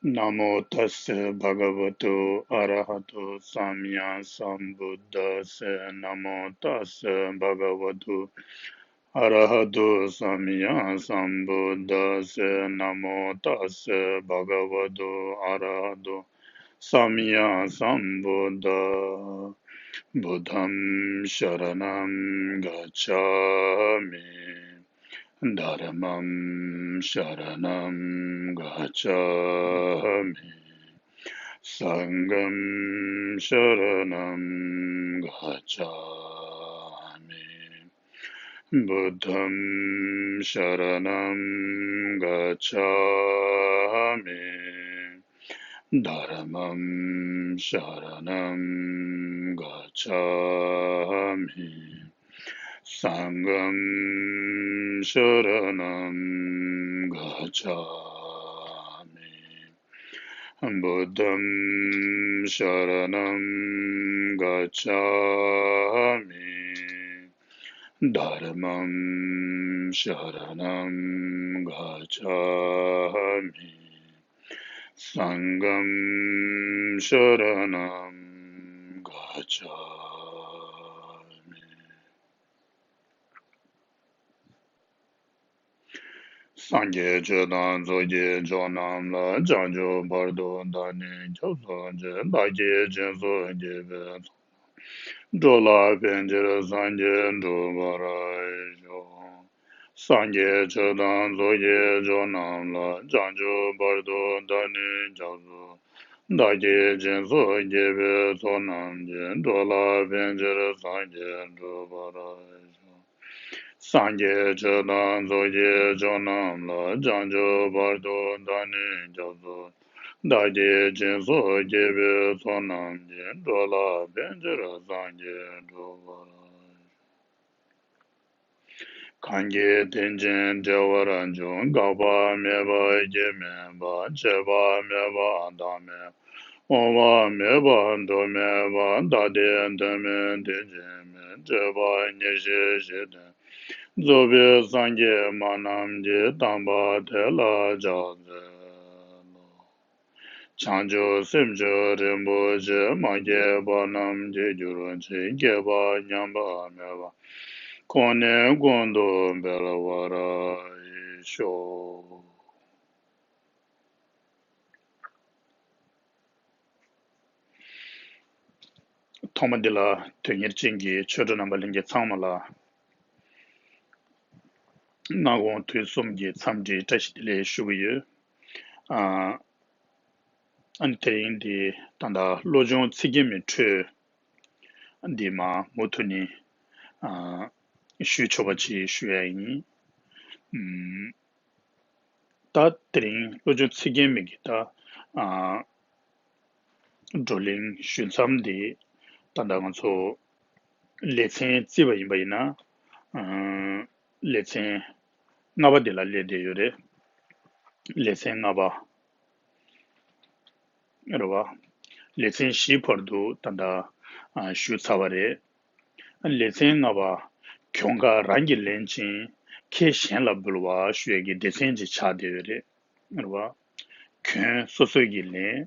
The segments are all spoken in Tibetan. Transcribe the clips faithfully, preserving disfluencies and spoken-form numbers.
Namo tassa bhagavato arahato sammāsambuddhassa. Namo tassa bhagavato arahato sammāsambuddhassa. Namo tassa bhagavato arahato sammāsambuddhassa. Buddhaṃ saraṇaṃ gacchāmi. Dhammaṃ saraṇaṃ gacchāmi. Saṅghaṃ saraṇaṃ gacchāmi. Buddhaṃ saraṇaṃ gacchāmi. Dhammaṃ saraṇaṃ gacchāmi. Saṅghaṃ saraṇaṃ gacchāmi. Buddhaṃ saraṇaṃ gacchāmi. Dhammaṃ saraṇaṃ gacchāmi. Saṅghaṃ saraṇaṃ gacchāmi. སངས་རྒྱས་ཆོས་དང་ཚོགས་ཀྱི་མཆོག་རྣམས་ལ། བྱང་ཆུབ་བར་དུ་བདག་ནི་སྐྱབས་སུ་མཆི། བདག་གིས་སྦྱིན་སོགས་བགྱིས་པའི་ཚོགས་རྣམས་ཀྱིས། འགྲོ་ལ་ཕན་ཕྱིར་སངས་རྒྱས་འགྲུབ་པར་ཤོག། སངས་རྒྱས་ཆོས་དང་ཚོགས་ཀྱི་མཆོག་རྣམས་ལ། བྱང་ཆུབ་བར་དུ་བདག་ནི་སྐྱབས་སུ། བདག་གིས་སྦྱིན་སོགས་བགྱིས་པའི་ཚོགས་རྣམས་ཀྱིས། འགྲོ་ལ་ཕན་ཕྱིར་སངས་རྒྱས་འགྲུབ་པར་ཤོག། སངས་རྒྱས་ཆོས་དང་ཚོགས་ཀྱི་མཆོག་རྣམས་ལ། བྱང་ཆུབ་བར་དུ་བདག་ནི་སྐྱབས་སུ། བདག་གིས་སྦྱིན་སོགས་བགྱིས་པའི་ཚོགས་རྣམས་ཀྱིས། འགྲོ་ལ་ཕན་ཕྱིར་སངས་རྒྱས་འགྲུབ་པར། གང་གིས་དེ་བཞིན་བགྱི་བར་འགྱུར། འགག་པ་མེད་པ་སྐྱེ་མེད་པ། སྐྱེ་བ་མེད་པ་བདག་མེད་པ། འོང་བ་མེད་པ་འགྲོ་མེད་པ། ད་ལྟའི་དོན་མིན་དེ་བཞིན་མིན། སྤྲོས་པ་ཉེར་ཞི་ཞི་སྟེ། རྫོགས་པའི་སངས་རྒྱས་སྨྲ་རྣམས་ཀྱིས། དམ་པ་དེ་ལ་ཕྱག་འཚལ་ལོ། བྱང་ཆུབ་སེམས་མཆོག་རིན་པོ་ཆེ། མ་སྐྱེས་པ་རྣམས་སྐྱེ་གྱུར་ཅིག། སྐྱེས་པ་ཉམས་པ་མེད་པ། ཁོང་ནི་ཀུན་ཏུ་འཕེལ་བར་ཤོག། ཐོག་མ་འདི་ལ་དོན་གཉེར་ཅན་གྱི་ཆོས་གྲོགས་རྣམ་པ་ལྷན་རྒྱས་ཚང་མ་ལ་སྔ་དགོང་དུས་གསུམ་གྱི་འཚམས་འདྲིའི་བཀྲ་ཤིས་བདེ་ལེགས་ཞུ་གི་ཡོད། ཨ་ཨ་ནི་དེ་རིང་འདི་ད་ལྟ་བློ་སྦྱོང་ཚིག་རྒྱན་མའི་འཕྲོས་འདི་མ་མུ་མཐུད་ནས་ཨ་ཞུས་ཆོག་པ་ཅིག་ཞུ་ཡ་ཡིན། ཨམ། ད་དེ་རིང་བློ་སྦྱོང་ཚིག་རྒྱན་མའི་གི་ད་ཨ་བགྲོ་གླེང་ཞུ་མཚམས་འདི་ད་ལྟ་ང་ཚོ་ལེ་ཚན་བརྩིས་པ་ཡིན་པ་ཡིན་ན། ཨ་ལེ་ཚན་ལྔ་པ་འདི་ལ་སླེབས་བསྡད་ཡོད་རེད། ལེ་ཚན་ལྔ་པ་རེད་བ། ལེ་ཚན་བཞིའི་བར་དུ་ད་ལྟ་ཨ་ཞུས་ཚར་བ་རེད། ལེ་ཚན་ལྔ་པ། གྱོང་ཁ་རང་གིས་ལེན་ཅིང་། ཁེ་གཞན་ལ་འབུལ་བ་ཞུ་ཡས་ཀྱི་སྡེ་ཚན་ཅིག་ཆགས་བསྡད་ཡོད་རེད། རེད་བ། གྱོང་སོ་སོ་གིས་ལེན།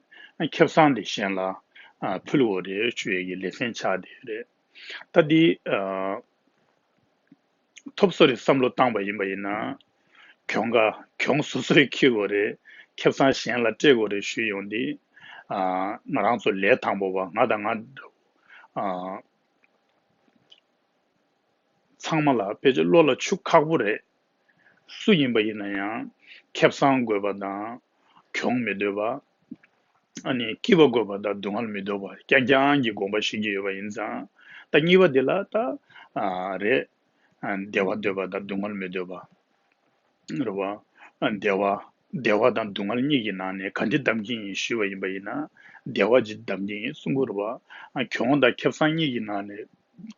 ཁེ་བཟང་དེ་གཞན་ལ་ཨ་ཕུལ་དགོས་རེད་ཞུ་ཡས་ཀྱི་ལེ་ཚན་ཆགས་བསྡད་ཡོད་རེད། ད་འདི་ཨ་ཐོབ་སོ་རེ་བསམ་བློ་བཏང་པ་ཡིན་པ་ཡིན་ན། གྱོང་ཁ་གྱོང་སོ་སོས་འཁྱེར་དགོས་རེད། ཁེ་བཟང་གཞན་ལ་སྤྲད་དགོས་རེད་ཞུས་ཡོང་དུས། ཨ་ང་རང་ཚོ་ལས་དང་པོ་བ་ང་དང་ང་འདྲ་བོ། ཨ་ཚང་མ་ལ་ཕལ་ཆེར་བློ་ལ་འཆུག་ཁག་པོ་རེད། སུ་ཡིན་པ་ཡིན་ན་ཡང་ཁེ་བཟང་དགོས་པ་དང་། གྱོང་མི་འདོད་པ། ཨ་ནི་སྐྱིད་པ་དགོས་པ་དང་སྡུག་བསྔལ་མི་འདོད་པ་རྐྱང་རྐྱང་གི་དགོངས་པ་བཞེས་ཀྱི་ཡོད་པ་ཡིན་ཙང་། ད་གཉིས་པ་འདི་ལ་ད་ཨ་རེད། ཨ་བདེ་བ་འདོད་པ་དང་སྡུག་བསྔལ་མི་འདོད་པ། རེད་བ། ཨ་བདེ་བ། བདེ་བ་དང་སྡུག་བསྔལ་གཉིས་ཀྱི་ནང་ནས་ག་འདི་གདམ་གྱི་ཡིན་ཞུས་པ་ཡིན་པ་ཡིན་ན། བདེ་བ་ཅིག་གདམ་གྱི་ཡིན་གསུང་གི་རེད་བ། ཨ་གྱོང་དང་ཁེ་བཟང་གཉིས་ཀྱི་ནང་ནས་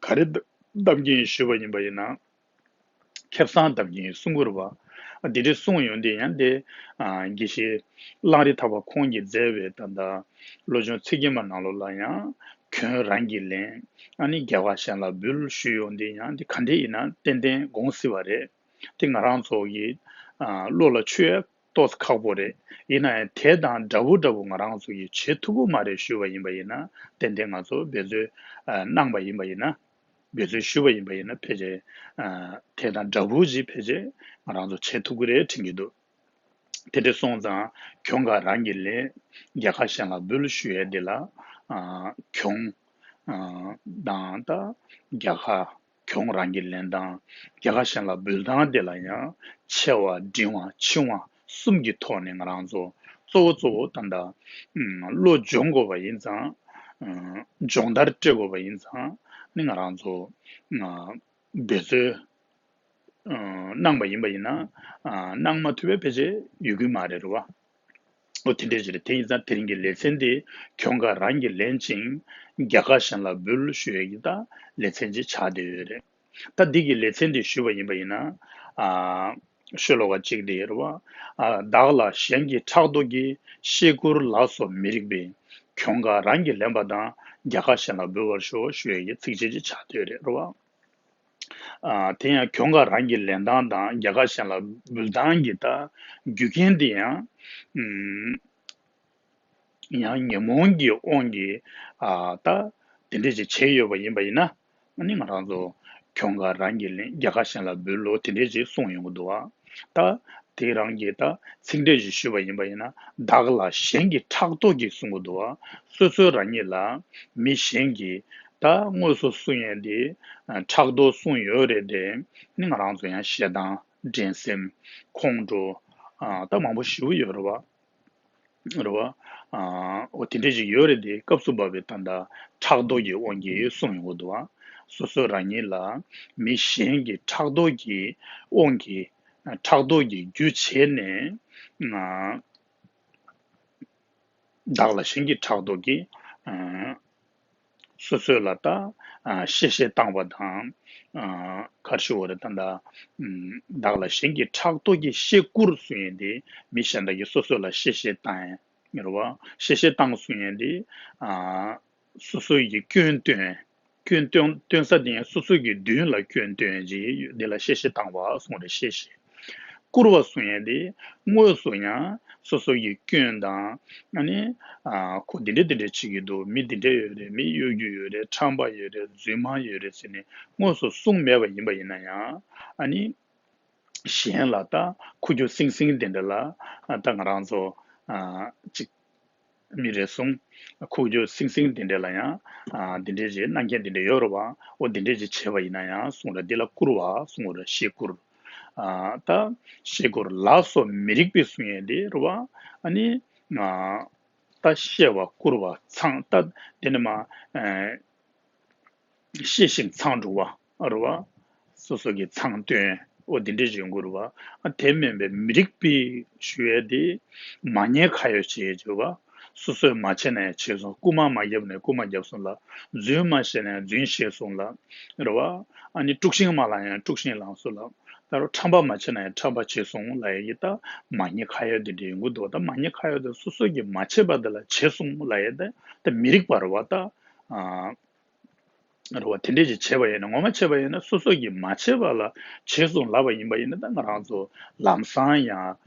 ག་རེ་གདམ་གྱི་ཡིན་ཞུས་པ་ཡིན་པ་ཡིན་ན། ཁེ་བཟང་གདམ་གྱི་ཡིན་གསུང་གི་རེད་བ། ཨ་འདི་འདྲའི་གསུང་ཡོང་དུས་ཡང་དེ་ཨ་དགེ་བཤེས་གླང་རི་ཐག་པ་ཁོང་གིས་མཛད་པའི་ད་ལྟ་བློ་སྦྱོང་ཚིག་རྒྱན་མ་ནང་ལོགས་ལ་ཡང་། གྱོང་རང་གིས་ལེན། ཨ་ནི་དགེ་བ་གཞན་ལ་འབུལ་ཞུས་ཡོང་དུས་ཡང་དེ་ག་འདྲ་ཡིན་ན་ཏན་ཏན་དགོངས་སྲིད་པ་རེད། དེ་ང་རང་ཚོ་གི་ཨ་བློ་ལ་ཆུད་ཡ་ ཏོག་ཙམ་ཁག་པོ་རེད། ཡིན་ན་ཡང་དེ་དང་འདྲ་བོ་འདྲ་བོ་ང་རང་ཚོ་གིས་བྱེད་ཐུབ་ཀྱི་མ་རེད་ཞུས་པ་ཡིན་པ་ཡིན་ན། ཏན་ཏན་ང་ཚོ་འབད་རྩོལ་ཨ་གནང་པ་ཡིན་པ་ཡིན་ན། འབད་རྩོལ་ཞུས་པ་ཡིན་པ་ཡིན་ན། ཕལ་ཆེར་ཨ་དེ་དང་འདྲ་བོ་ཞིག་ཕལ་ཆེར་ང་རང་ཚོ་བྱེད་ཐུབ་ཀྱི་རེད་དྲན་གྱི་འདུག་དེ་འདྲ་སོང་ཙང་གྱོང་ཁ་རང་གིས་ལེན། རྒྱལ་ཁ་གཞན་ལ་འབུལ་ཞུ་ཡས་འདི་ལ་ཨ་གྱོང་ཨ་དང་ད་རྒྱལ་ཁ་གྱོང་རང་གིས་ལེན་སྟངས། རྒྱལ་ཁ་གཞན་ལ་འབུལ་སྟངས་དེ་ལ་ཡང་ཆེ་བ་འབྲིང་བ་ཆུང་བ་གསུམ་གྱི་ཐོག་ནས་ང་རང་ཚོ་གཙོ་བོ་གཙོ་བོ་ད་ལྟ་ཨ་བློ་སྦྱོང་དགོས་པ་ཡིན་ཙང་། ཨ་སྦྱོང་བརྡར་སྤྲད་དགོས་པ་ཡིན་ཙང་ནི་ང་རང་ཚོ་ཨ་འབད་རྩོལ་ཨ་གནང་པ་ཡིན་པ་ཡིན་ན། ཨ་གནང་མ་ཐུབ་པའི་ཕལ་ཆེར་ཡོད་ཀྱི་མ་རེད་རེད་བ། འོ་དེ་འདྲས་ཅིག་རེད། དེ་ཡིན་ཙང་དེ་རིང་གི་ལེ་ཚན་འདི་གྱོང་ཁ་རང་གིས་ལེན་ཅིང་རྒྱལ་ཁ་གཞན་ལ་འབུལ་ཞུ་ཡས་ཀྱི་ད་ལེ་ཚན་ཅིག་ཆགས་བསྡད་ཡོད་རེད། ད་འདི་གི་ལེ་ཚན་འདི་ཞུས་པ་ཡིན་པ་ཡིན་ན། ཨ་ཤོ་ལོ་ཀ་གཅིག་འདི་རེད་བ། ཨ་བདག་ལ་གཞན་གྱིས་ཕྲག་དོག་གིས། བཤེས་བཀུར་ལ་སོགས་མི་རིགས་པའི། གྱོང་ཁ་རང་གིས་ལེན་པ་དང་། རྒྱལ་ཁ་གཞན་ལ་འབུལ་བར་ཤོག་ཞུ་ཡས་ཀྱི་ཚིགས་བཅད་ཅིག་ཆགས་བསྡད་ཡོད་རེད་རེད་བ། ཨ་དེ་ཡང་གྱོང་ཁ་རང་གིས་ལེན་སྟངས་དང་རྒྱལ་ཁ་གཞན་ལ་འབུལ་སྟངས་ཀྱི་ད་རྒྱུ་རྐྱེན་དེ་ཡང་ཨམ་ཡང་ཉོན་མོངས་ཀྱི་དབང་གིས་ཨ་ད་དེ་འདྲས་ཅིག་བྱས་ཡོད་པ་ཡིན་པ་ཡིན་ན། ཨ་ནི་ང་རང་ཚོ་གྱོང་ཁ་རང་གིས་ལེན། རྒྱལ་ཁ་གཞན་ལ་འབུལ་ལོ་དེ་འདྲས་ཅིག་གསུངས་ཡོང་གི་འདུག་ཨ། ད་དེ་རང་གི་ད་ཚིག་འགྲེལ་ཞིག་ཞུས་པ་ཡིན་པ་ཡིན་ན། བདག་ལ་གཞན་གྱིས་ཕྲག་དོག་གིས་གསུང་གི་འདུག་བ། སོ་སོ་རང་ཉིད་ལ་མི་གཞན་གྱིས་ད་དངོས་སུ་གསུང་ཡས་འདི་ཨ་ཕྲག་དོག་གསུང་ཡོད་རེད་དེ། ནི་ང་རང་ཚོ་ཡང་ཞེ་སྡང་འགྲན་སེམས་ཁོང་ཁྲོ་ཨ་ད་མང་པོ་ཞེ་པོ་ཡོད་རེད་བ། རེད་བ། ཨ་འོ་དེ་འདྲས་ཞིག་ཡོད་རེད་དེ། སྐབས་སུ་བབས་པའི་ད་ལྟ་ཕྲག་དོག་གི་དབང་གིས་གསུང་ཡོང་གི་འདུག་བ། སོ་སོ་རང་ཉིད་ལ་མི་གཞན་གྱིས་ཕྲག་དོག་གི་དབང་གིས། ཕྲག་དོག་གི་རྒྱུ་བྱས་ནས་ཨ་བདག་ལ་གཞན་གྱིས་ཕྲག་དོག་གིས་ཨ་སོ་སོ་ལ་ད་ཨ་གཤེ་གཤེ་བཏང་བ་དང་། ཨ་ག་རེ་ཞུ་དགོས་རེད། ད་ལྟ་ཨམ་བདག་ལ་གཞན་གྱིས་ཕྲག་དོག་གིས་བཤེས་བཀུར་གསུང་ཡས་དེ་མི་གཞན་དག་གིས་སོ་སོ་ལ་གཤེ་གཤེ་བཏང་ཡས་རེད་བ། གཤེ་གཤེ་བཏང་གསུང་ཡས་དེ་ཨ་སོ་སོ་ཡི་སྐྱོན་སྟོན། སྐྱོན་སྟོན་སྟོན་ས་དེ་ཡང་སོ་སོ་གི་མདུན་ལ་སྐྱོན་སྟོན་ཅིག་ཡོད། དེ་ལ་གཤེ་གཤེ་བཏང་བ་གསུངས་རེད། གཤེ་གཤེ། བཀུར་བ་གསུང་ཡས་དེ་དངོས་སུ་ཡང་སོ་སོ་གི་སྐྱོན་དང་། ཨ་ནི་ཨ་ཁོ་འདི་འདྲས་འདི་འདྲས་བྱེད་ཀྱི་འདུག་མི་འདི་འདྲས་ཡོད་རེད། མི་གཡོ་སྒྱུ་ཡོད་རེད། ཁྲམ་པ་ཡོད་རེད། རྫུན་མ་ཡོད་རེད་ཟེར་ནས་དངོས་སུ་གསུངས་མེད་པ་ཡིན་པ་ཡིན་ན་ཡང་། ཨ་ནི་གཞན་ལ་ད་ཁུ་རྒྱུ་སིང་སིང་དེ་འདྲ་ལ་ཨ་ད་ང་རང་ཚོ་ཨ་ཅིག་མི་རེ་ཟུང་ཁུ་རྒྱུ་སིང་སིང་དེ་འདྲ་ལ་ཡང་ཨ་དེ་འདྲས་ཅིག་གནང་མཁན་དེ་འདྲ་ཡོད་རེད་བ། འོ་དེ་འདྲས་ཅིག་བྱས་པ་ཡིན་ན་ཡང་གསུང་ར། འདི་ལ་བཀུར་བ་གསུང་ར། བཤེས་བཀུར། ཨ་ད་བཤེས་བཀུར་ལ་སོགས་མི་རིགས་པའི་གསུང་ཡས་དེ་རེད་བ། ཨ་ནི་ཨ་ད་བཤེས་པ་བཀུར་བ་མཚང་ད་དེ་ནི་མ་ཨ་ཤེས་ཤིང་མཚང་འབྲུ་བ་རེད་བ། སོ་སོ་གི་མཚང་སྟོན། འོ་དེ་འདྲས་ཡོང་གི་རེད་བ། ཨ་དེ་མིན་པའི་མི་རིགས་པའི་ཞུ་ཡས་དེ་མ་ཉེས་ཁ་གཡོགས་བྱེད་ཡས་བྱེད་བ། སོ་སོས་མ་བྱས་ན་ཡང་བྱས་སོང་། རྐུ་མ་མ་བརྒྱབ་ན་ཡང་རྐུ་མ་བརྒྱབ་སོང་ལ། རྫུན་མ་བཤད་ན་ཡང་རྫུན་བཤད་སོང་ལ། རེད་བ། ཨ་ནི་དཀྲུག་ཤིང་མ་བསླངས་ཡང་དཀྲུག་ཤིང་བསླངས་སོང་ལ། ད་རུང་ཁྲམ་པ་མ་བྱས་ན་ཡང་ཁྲམ་པ་བྱས་སོང་ལབ་ཡས་ཀྱི་ད་མ་ཉེས་ཁ་གཡོགས་དེ་འདྲས་ཡོང་གི་འདུག་ད་མ་ཉེས་ཁ་གཡོགས་དེ་སོ་སོ་གིས་མ་བྱས་པ་དེ་ལ་བྱས་སོང་ལབ་ཡས་དེ་ད་མི་རིགས་པ་རེད་བ། ད་ཨ། རེད་བ། དེ་འདྲས་ཅིག་བྱས་པ་ཡིན་ན། ངོ་མ་བྱས་པ་ཡིན་ན་སོ་སོ་གིས་མ་བྱས་པ་ལ་བྱས་སོང་ལབ་པ་ཡིན་པ་ཡིན་ན། ད་ང་རང་ཚོ་ལམ་སང་ཡང་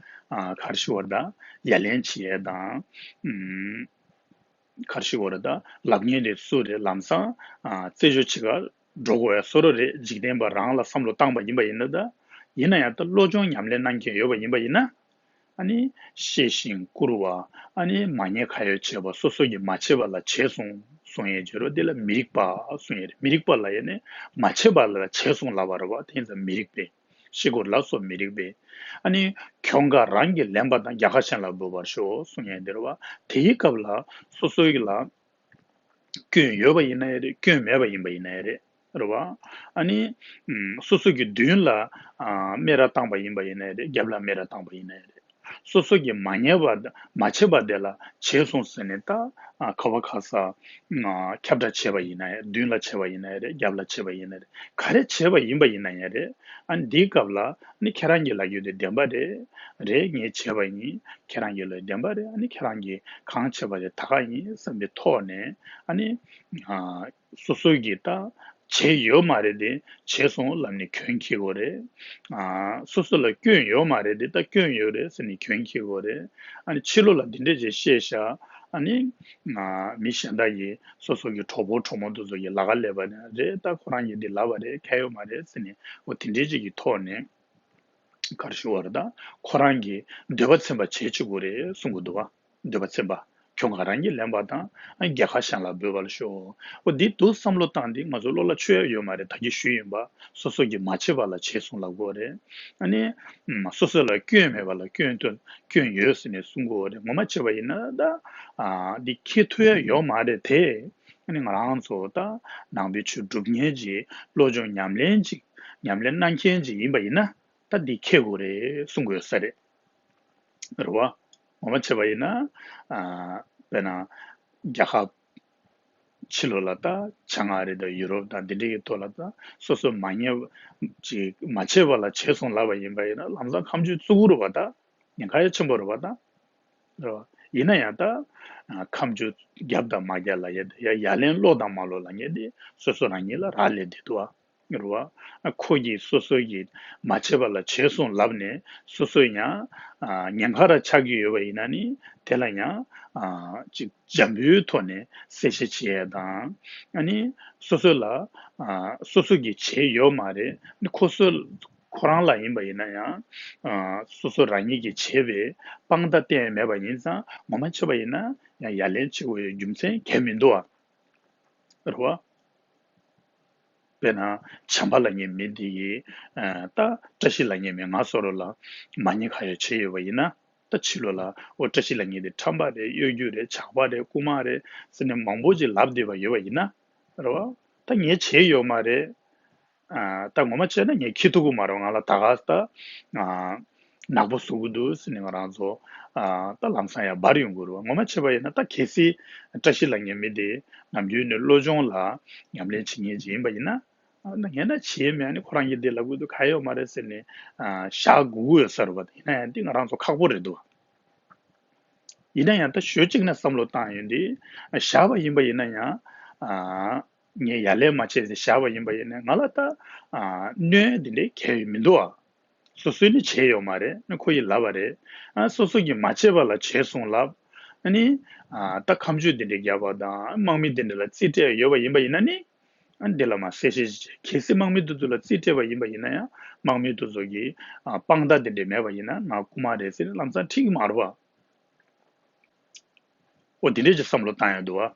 ཨ་ག་རེ་ཞུ་དགོས་རེད། ད་ཡ་ལན་བྱེད་ཡས་དང་། ཨུམ་ག་རེ་ཞུ་དགོས་རེད། ད་ལབ་མཁན་དེ་སུ་རེད། ལམ་སང་ཨ་རྩད་གཅོད་བྱེད་ག་འགྲོ་དགོས་ཡ་བཟོ་འདྲ་རེད། འཇིག་རྟེན་པ་རང་ལ་བསམ་བློ་བཏང་པ་ཡིན་པ་ཡིན་ན། ད་ཡིན་ན་ཡང་ད་བློ་སྦྱོང་ཉམས་ལེན་གནང་མཁན་ཡོད་པ་ཡིན་པ་ཡིན་ན། ཨ་ནི་ཤེས་ཤིང་བཀུར་བ། ཨ་ནི་མ་ཉེས་ཁ་གཡོགས་བྱེད་པ། སོ་སོ་གིས་མ་བྱས་པ་ལ་བྱས་སོང་གསུང་ཡས་བྱེད་རོགས། འདི་ལ་མི་རིགས་པ་གསུང་ཡས་རེད། མི་རིགས་པ་ལབ་ཡས་ནི་མ་བྱས་པ་ལ་བྱས་སོང་ལབ་པ་རེད་བ། དེ་ཡིན་ཙང་མི་རིགས་པས། བཤེས་སྐོར་ལ་སོགས་མི་རིགས་པས། ཨ་ནི་གྱོང་ཁ་རང་གིས་ལེན་པ་དང་། རྒྱལ་ཁ་གཞན་ལ་འབུལ་བར་ཤོག་གསུང་ཡས་འདི་རེད་བ། དེའི་སྐབས་ལ་སོ་སོ་ཡིས་ལ། སྐྱོན་ཡོད་པ་ཡིན་ན་ཡང་རེད། སྐྱོན་མེད་པ་ཡིན་པ་ཡིན་ན་ཡང་རེད། རེད་བ། ཨ་ནི་ཨམ་སོ་སོ་གི་མདུན་ལ་ཨ་སྨད་ར་བཏང་པ་ཡིན་པ་ཡིན་ན་ཡང་རེད། རྒྱབ་ལ་སྨད་ར་བཏང་པ་ཡིན་ན་ཡང་རེད། སོ་སོ་གིས་མ་ཉེས་པ་མ་བྱས་པ་དེ་ལ་བྱས་སོང་ཟེར་ནས། ད་ཨ་ཁ་བ་ཁ་ས་ཨ་ཁྱབ་བསྒྲགས་བྱས་པ་ཡིན་ན་ཡང་། མདུན་ལ་བྱས་པ་ཡིན་ན་ཡང་རེད། རྒྱབ་ལ་བྱས་པ་ཡིན་ན་ཡང་རེད། ག་རེ་བྱས་པ་ཡིན་པ་ཡིན་ན་ཡང་རེད། ཨ་ནི་འདིའི་སྐབས་ལ་ནི་ཁྱེད་རང་གི་ལབ་རྒྱུ་དེ་བདེན་པ་རེད། རེད། ངས་བྱས་པ་ཡིན། ཁྱེད་རང་གི་ལབ་བདེན་པ་རེད། ཨ་ནི་ཁྱེད་རང་གིས་གང་བྱས་པ་དེ་ད་ག་ཡིན་བསམ་པའི་ཐོག་ནས། ཨ་ནི་ཨ་སོ་སོ་གི་ད་ བྱས་ཡོད་མ་རེད་དེ་བྱས་སོང་ལབ་ནས་གྱོན་འཁྱེར་དགོས་རེད། ཨ་སོ་སོ་ལ་སྐྱོན་ཡོད་མ་རེད་དེ་ད་སྐྱོན་ཡོད་རེད་ཟེར་ནས་གྱོན་འཁྱེར་དགོས་རེད། ཨ་ནི་ཕྱི་ལོགས་ལ་འདི་འདྲས་ཅིག་བཤད་ཤག་ཨ་ནི་ང་མི་གཞན་དག་གིས་སོ་སོ་གི་གྲོགས་པོ་གྲོགས་མོ་དེ་ཚོ་གིས་ལ་ཁ་ལས་པ་ནི་རེད། ད་ཁོ་རང་གིས་འདི་ལབ་པ་རེད། གལ་ཡོད་མ་རེད་ཟེར་ནས་འོ་དེ་འདྲས་ཅིག་གི་ཐོག་ནས་ག་རེ་ཞུ་བ་རེད། ད་ཁོ་རང་གིས་འདོད་པ་ཚིམ་པ་བྱེད་བཅུག་དགོས་རེད་གསུང་གི་འདུག་བ། འདོད་པ་ཚིམ་པ། ཁྱོད་ང་རང་གིས་ལེན་པ་དང་རྒྱལ་ཁ་གཞན་ལ་འབུལ་བ་ལ་ཤོག་འོ་འདི་འདུག་བསམ་བློ་བཏང་སྟེ་ང་ཚོ་བློ་ལ་ཆོད་ཡ་ཡོད་མ་རེད། ད་གིན་ཞུས་ཡིན་པ། སོ་སོ་གིས་མ་བྱས་པ་ལ་བྱས་སོང་ལབ་དགོས་རེད། ཨ་ནི་སོ་སོ་ལ་སྐྱོན་མེད་པ་ལ་སྐྱོན་སྟོན་སྐྱོན་ཡོད་ཟེར་ནས་གསུང་དགོས་རེད། ངོ་མ་བྱས་པ་ཡིན་ན་ད་ཨ་འདི་འཁྱེར་ཐུབ་ཡ་ཡོད་མ་རེད་དེ། ཨ་ནི་ང་རང་ཚོ་ད་ནང་པའི་ཆོས་སྒྲུབ་མཁན་གྱི་བློ་སྦྱོང་ཉམས་ལེན་གྱི་ཉམས་ལེན་གནང་མཁན་གྱི་ཡིན་པ་ཡིན་ན། ད་འདི་འཁྱེར་དགོས་རེད་གསུང་དགོས་ས་རེད། རེད་བ། ངོ་མ་བྱས་པ་ཡིན་ན། ཨ་དཔེར་ན། རྒྱལ་ཁབ་ཕྱི་ལོགས་ལ་ད་བྱང་ཨ་རི་དང་ཡུ་རོབ་དང་འདི་འདྲའི་གི་ཐོག་ལ་ད་སོ་སོ་མ་ཉེས་ཅིག་མ་བྱས་པ་ལ་བྱས་སོང་ལབ་པ་ཡིན་པ་ཡིན་ན་ལམ་སང་ཁ་མཆུ་བཙུགས་རེད་བ་ད། ཉེན་ཁ་ཡ་ཆེན་པོ་རེད་བ་ད། རེད་བ། ཡིན་ན་ཡང་ད་ཨ་ཁ་མཆུ་རྒྱབ་དང་མ་རྒྱབ་ལ་ཡ་ཡ་ཡ་ལན་སློག་དང་མ་སློག་ལབ་མཁན་དེ་སོ་སོ་རང་ཉིད་ལ་རག་ལས་བསྡད་འདུག་བ། རེད་བ། ཁོ་གིས་སོ་སོ་གིས་མ་བྱས་པ་ལ་བྱས་སོང་ལབ་ནས་སོ་སོ་ཡང་ཉེན་ཁ་ར་ཆགས་ཀྱི་ཡོད་པ་ཡིན་ན་ནི་དེ་ལ་ཡང་ཅིག་འཇམ་པོའི་ཐོག་ནས་གསལ་བཤད་བྱེད་ཡས་དང་། ཨ་ནི་སོ་སོ་ལ་སོ་སོ་གིས་བྱས་ཡོད་མ་རེད། ཁོ་སོ་ཁོ་རང་ལ་ཡིན་པ་ཡིན་ན་ཡང་སོ་སོ་རང་ཉིད་ཀྱིས་བྱས་པའི་དཔང་རྟགས་གཏན་མེད་པ་ཡིན་ཙང་ངོ་མ་བྱས་པ་ཡིན་ན་ཡང་ཡ་ལན་བྱེད་དགོས་ཡོད་རྒྱུ་མཚན་གང་ཡང་མི་འདུག་བ། རེད་བ། དཔེར་ན་བྱམས་པ་ལབ་མཁན་མི་དེ་གིས་ཨ་ད་བཀྲ་ཤིས་ལབ་མཁན་མི་ང་བཟོ་འདྲ་ལ་མ་ཉེས་ཁ་གཡོགས་བྱས་ཡོད་པ་ཡིན་ན། ད་ཕྱི་ལོགས་ལ་འོ་བཀྲ་ཤིས་ལབ་མཁན་དེ་ཁྲམ་པ་རེད། གཡོ་སྒྱུ་རེད། ཇག་པ་རེད། རྐུན་མ་རེད་ཟེར་ནས་མང་པོ་ཅིག་ལབ་བསྡད་པ་ཡོད་པ་ཡིན་ན། རེད་བ། ད་ངས་བྱས་ཡོད་མ་རེད། ཨ་ད་ངོ་མ་བྱས་ན་ངས་འཁྱེར་ཐུབ་ཀྱི་མ་རེད། ང་ལ་ད་ག་ད་ཨ་ནག་པོ་བཟོ་གི་འདུག་ཟེར་ནས་ང་རང་ཚོ་ཨ་ད་ལམ་སང་ཡང་འབར་ཡོང་གི་རེད་བ། ངོ་མ་བྱས་པ་ཡིན་ན་ད་གལ་སྲིད་བཀྲ་ཤིས་ལབ་མཁན་མི་དེ་ནམ་རྒྱུན་ནས་བློ་སྦྱོང་ལ་ཉམས་ལེན་བྱེད་མཁན་ཅིག་ཡིན་པ་ཡིན་ན། ཨ་ད་ངས་ན་བྱས་མེད། ཨ་ནི་ཁོ་རང་གིས་འདི་ལབ་གི་འདུག་ག་ཡོད་མ་རེད་ཟེར་ནས་ཨ་བཞག་དགོས་ཀྱི་ཡོད་ས་རེད་བ། ཡིན་ན་ཡང་འདི་ང་རང་ཚོ་ཁག་པོ་རེད་འདུག་ཡིན་ན་ཡང་ད་ཞོལ་གཅིག་ནས་བསམ་བློ་བཏང་ཡོང་དུས་བཞག་པ་ཡིན་པ་ཡིན་ན་ཡང་ཨ་ངས་ཡ་ལན་མ་བྱས་ཟེར་བཞག་པ་ཡིན་པ་ཡིན་ན་ང་ལ་ད་ཨ་གནོད་འདི་འདྲའི་གང་ཡང་མི་འདུག་ཨ། སོ་སོས་ནི་བྱས་ཡོད་མ་རེད། ཨ་ཁོ་ཡིས་ལབ་པ་རེད། ཨ་སོ་སོ་གིས་མ་བྱས་པ་ལ་བྱས་སོང་ལབ། ཨ་ནི་ཨ་ད་ཁ་མཆུ་འདི་འདྲའི་རྒྱབ་པ་དང་དམག་མི་འདི་འདྲ་ལ་རྩིས་སྤྲད་ཡོད་པ་ཡིན་པ་ཡིན་ན་ནི། ཨ་འདི་ལ་མ་གསལ་བཤད་ཅིག་བྱས། གལ་སྲིད་དམག་མི་དེ་ཚོ་ལ་རྩིས་སྤྲད་པ་ཡིན་པ་ཡིན་ན་ཡང་དམག་མི་དེ་ཚོ་གིས་ཨ་དཔང་རྟགས་འདི་འདྲའི་མེད་པ་ཡིན་ན་ང་རྐུན་མ་རེད་ཟེར་ནས་ལམ་སང་ཁྲིད་ཀྱི་མ་རེད་བ། འོ་དེ་འདྲས་ཀྱི་བསམ་བློ་བཏང་ཡོང་འདུག་བ།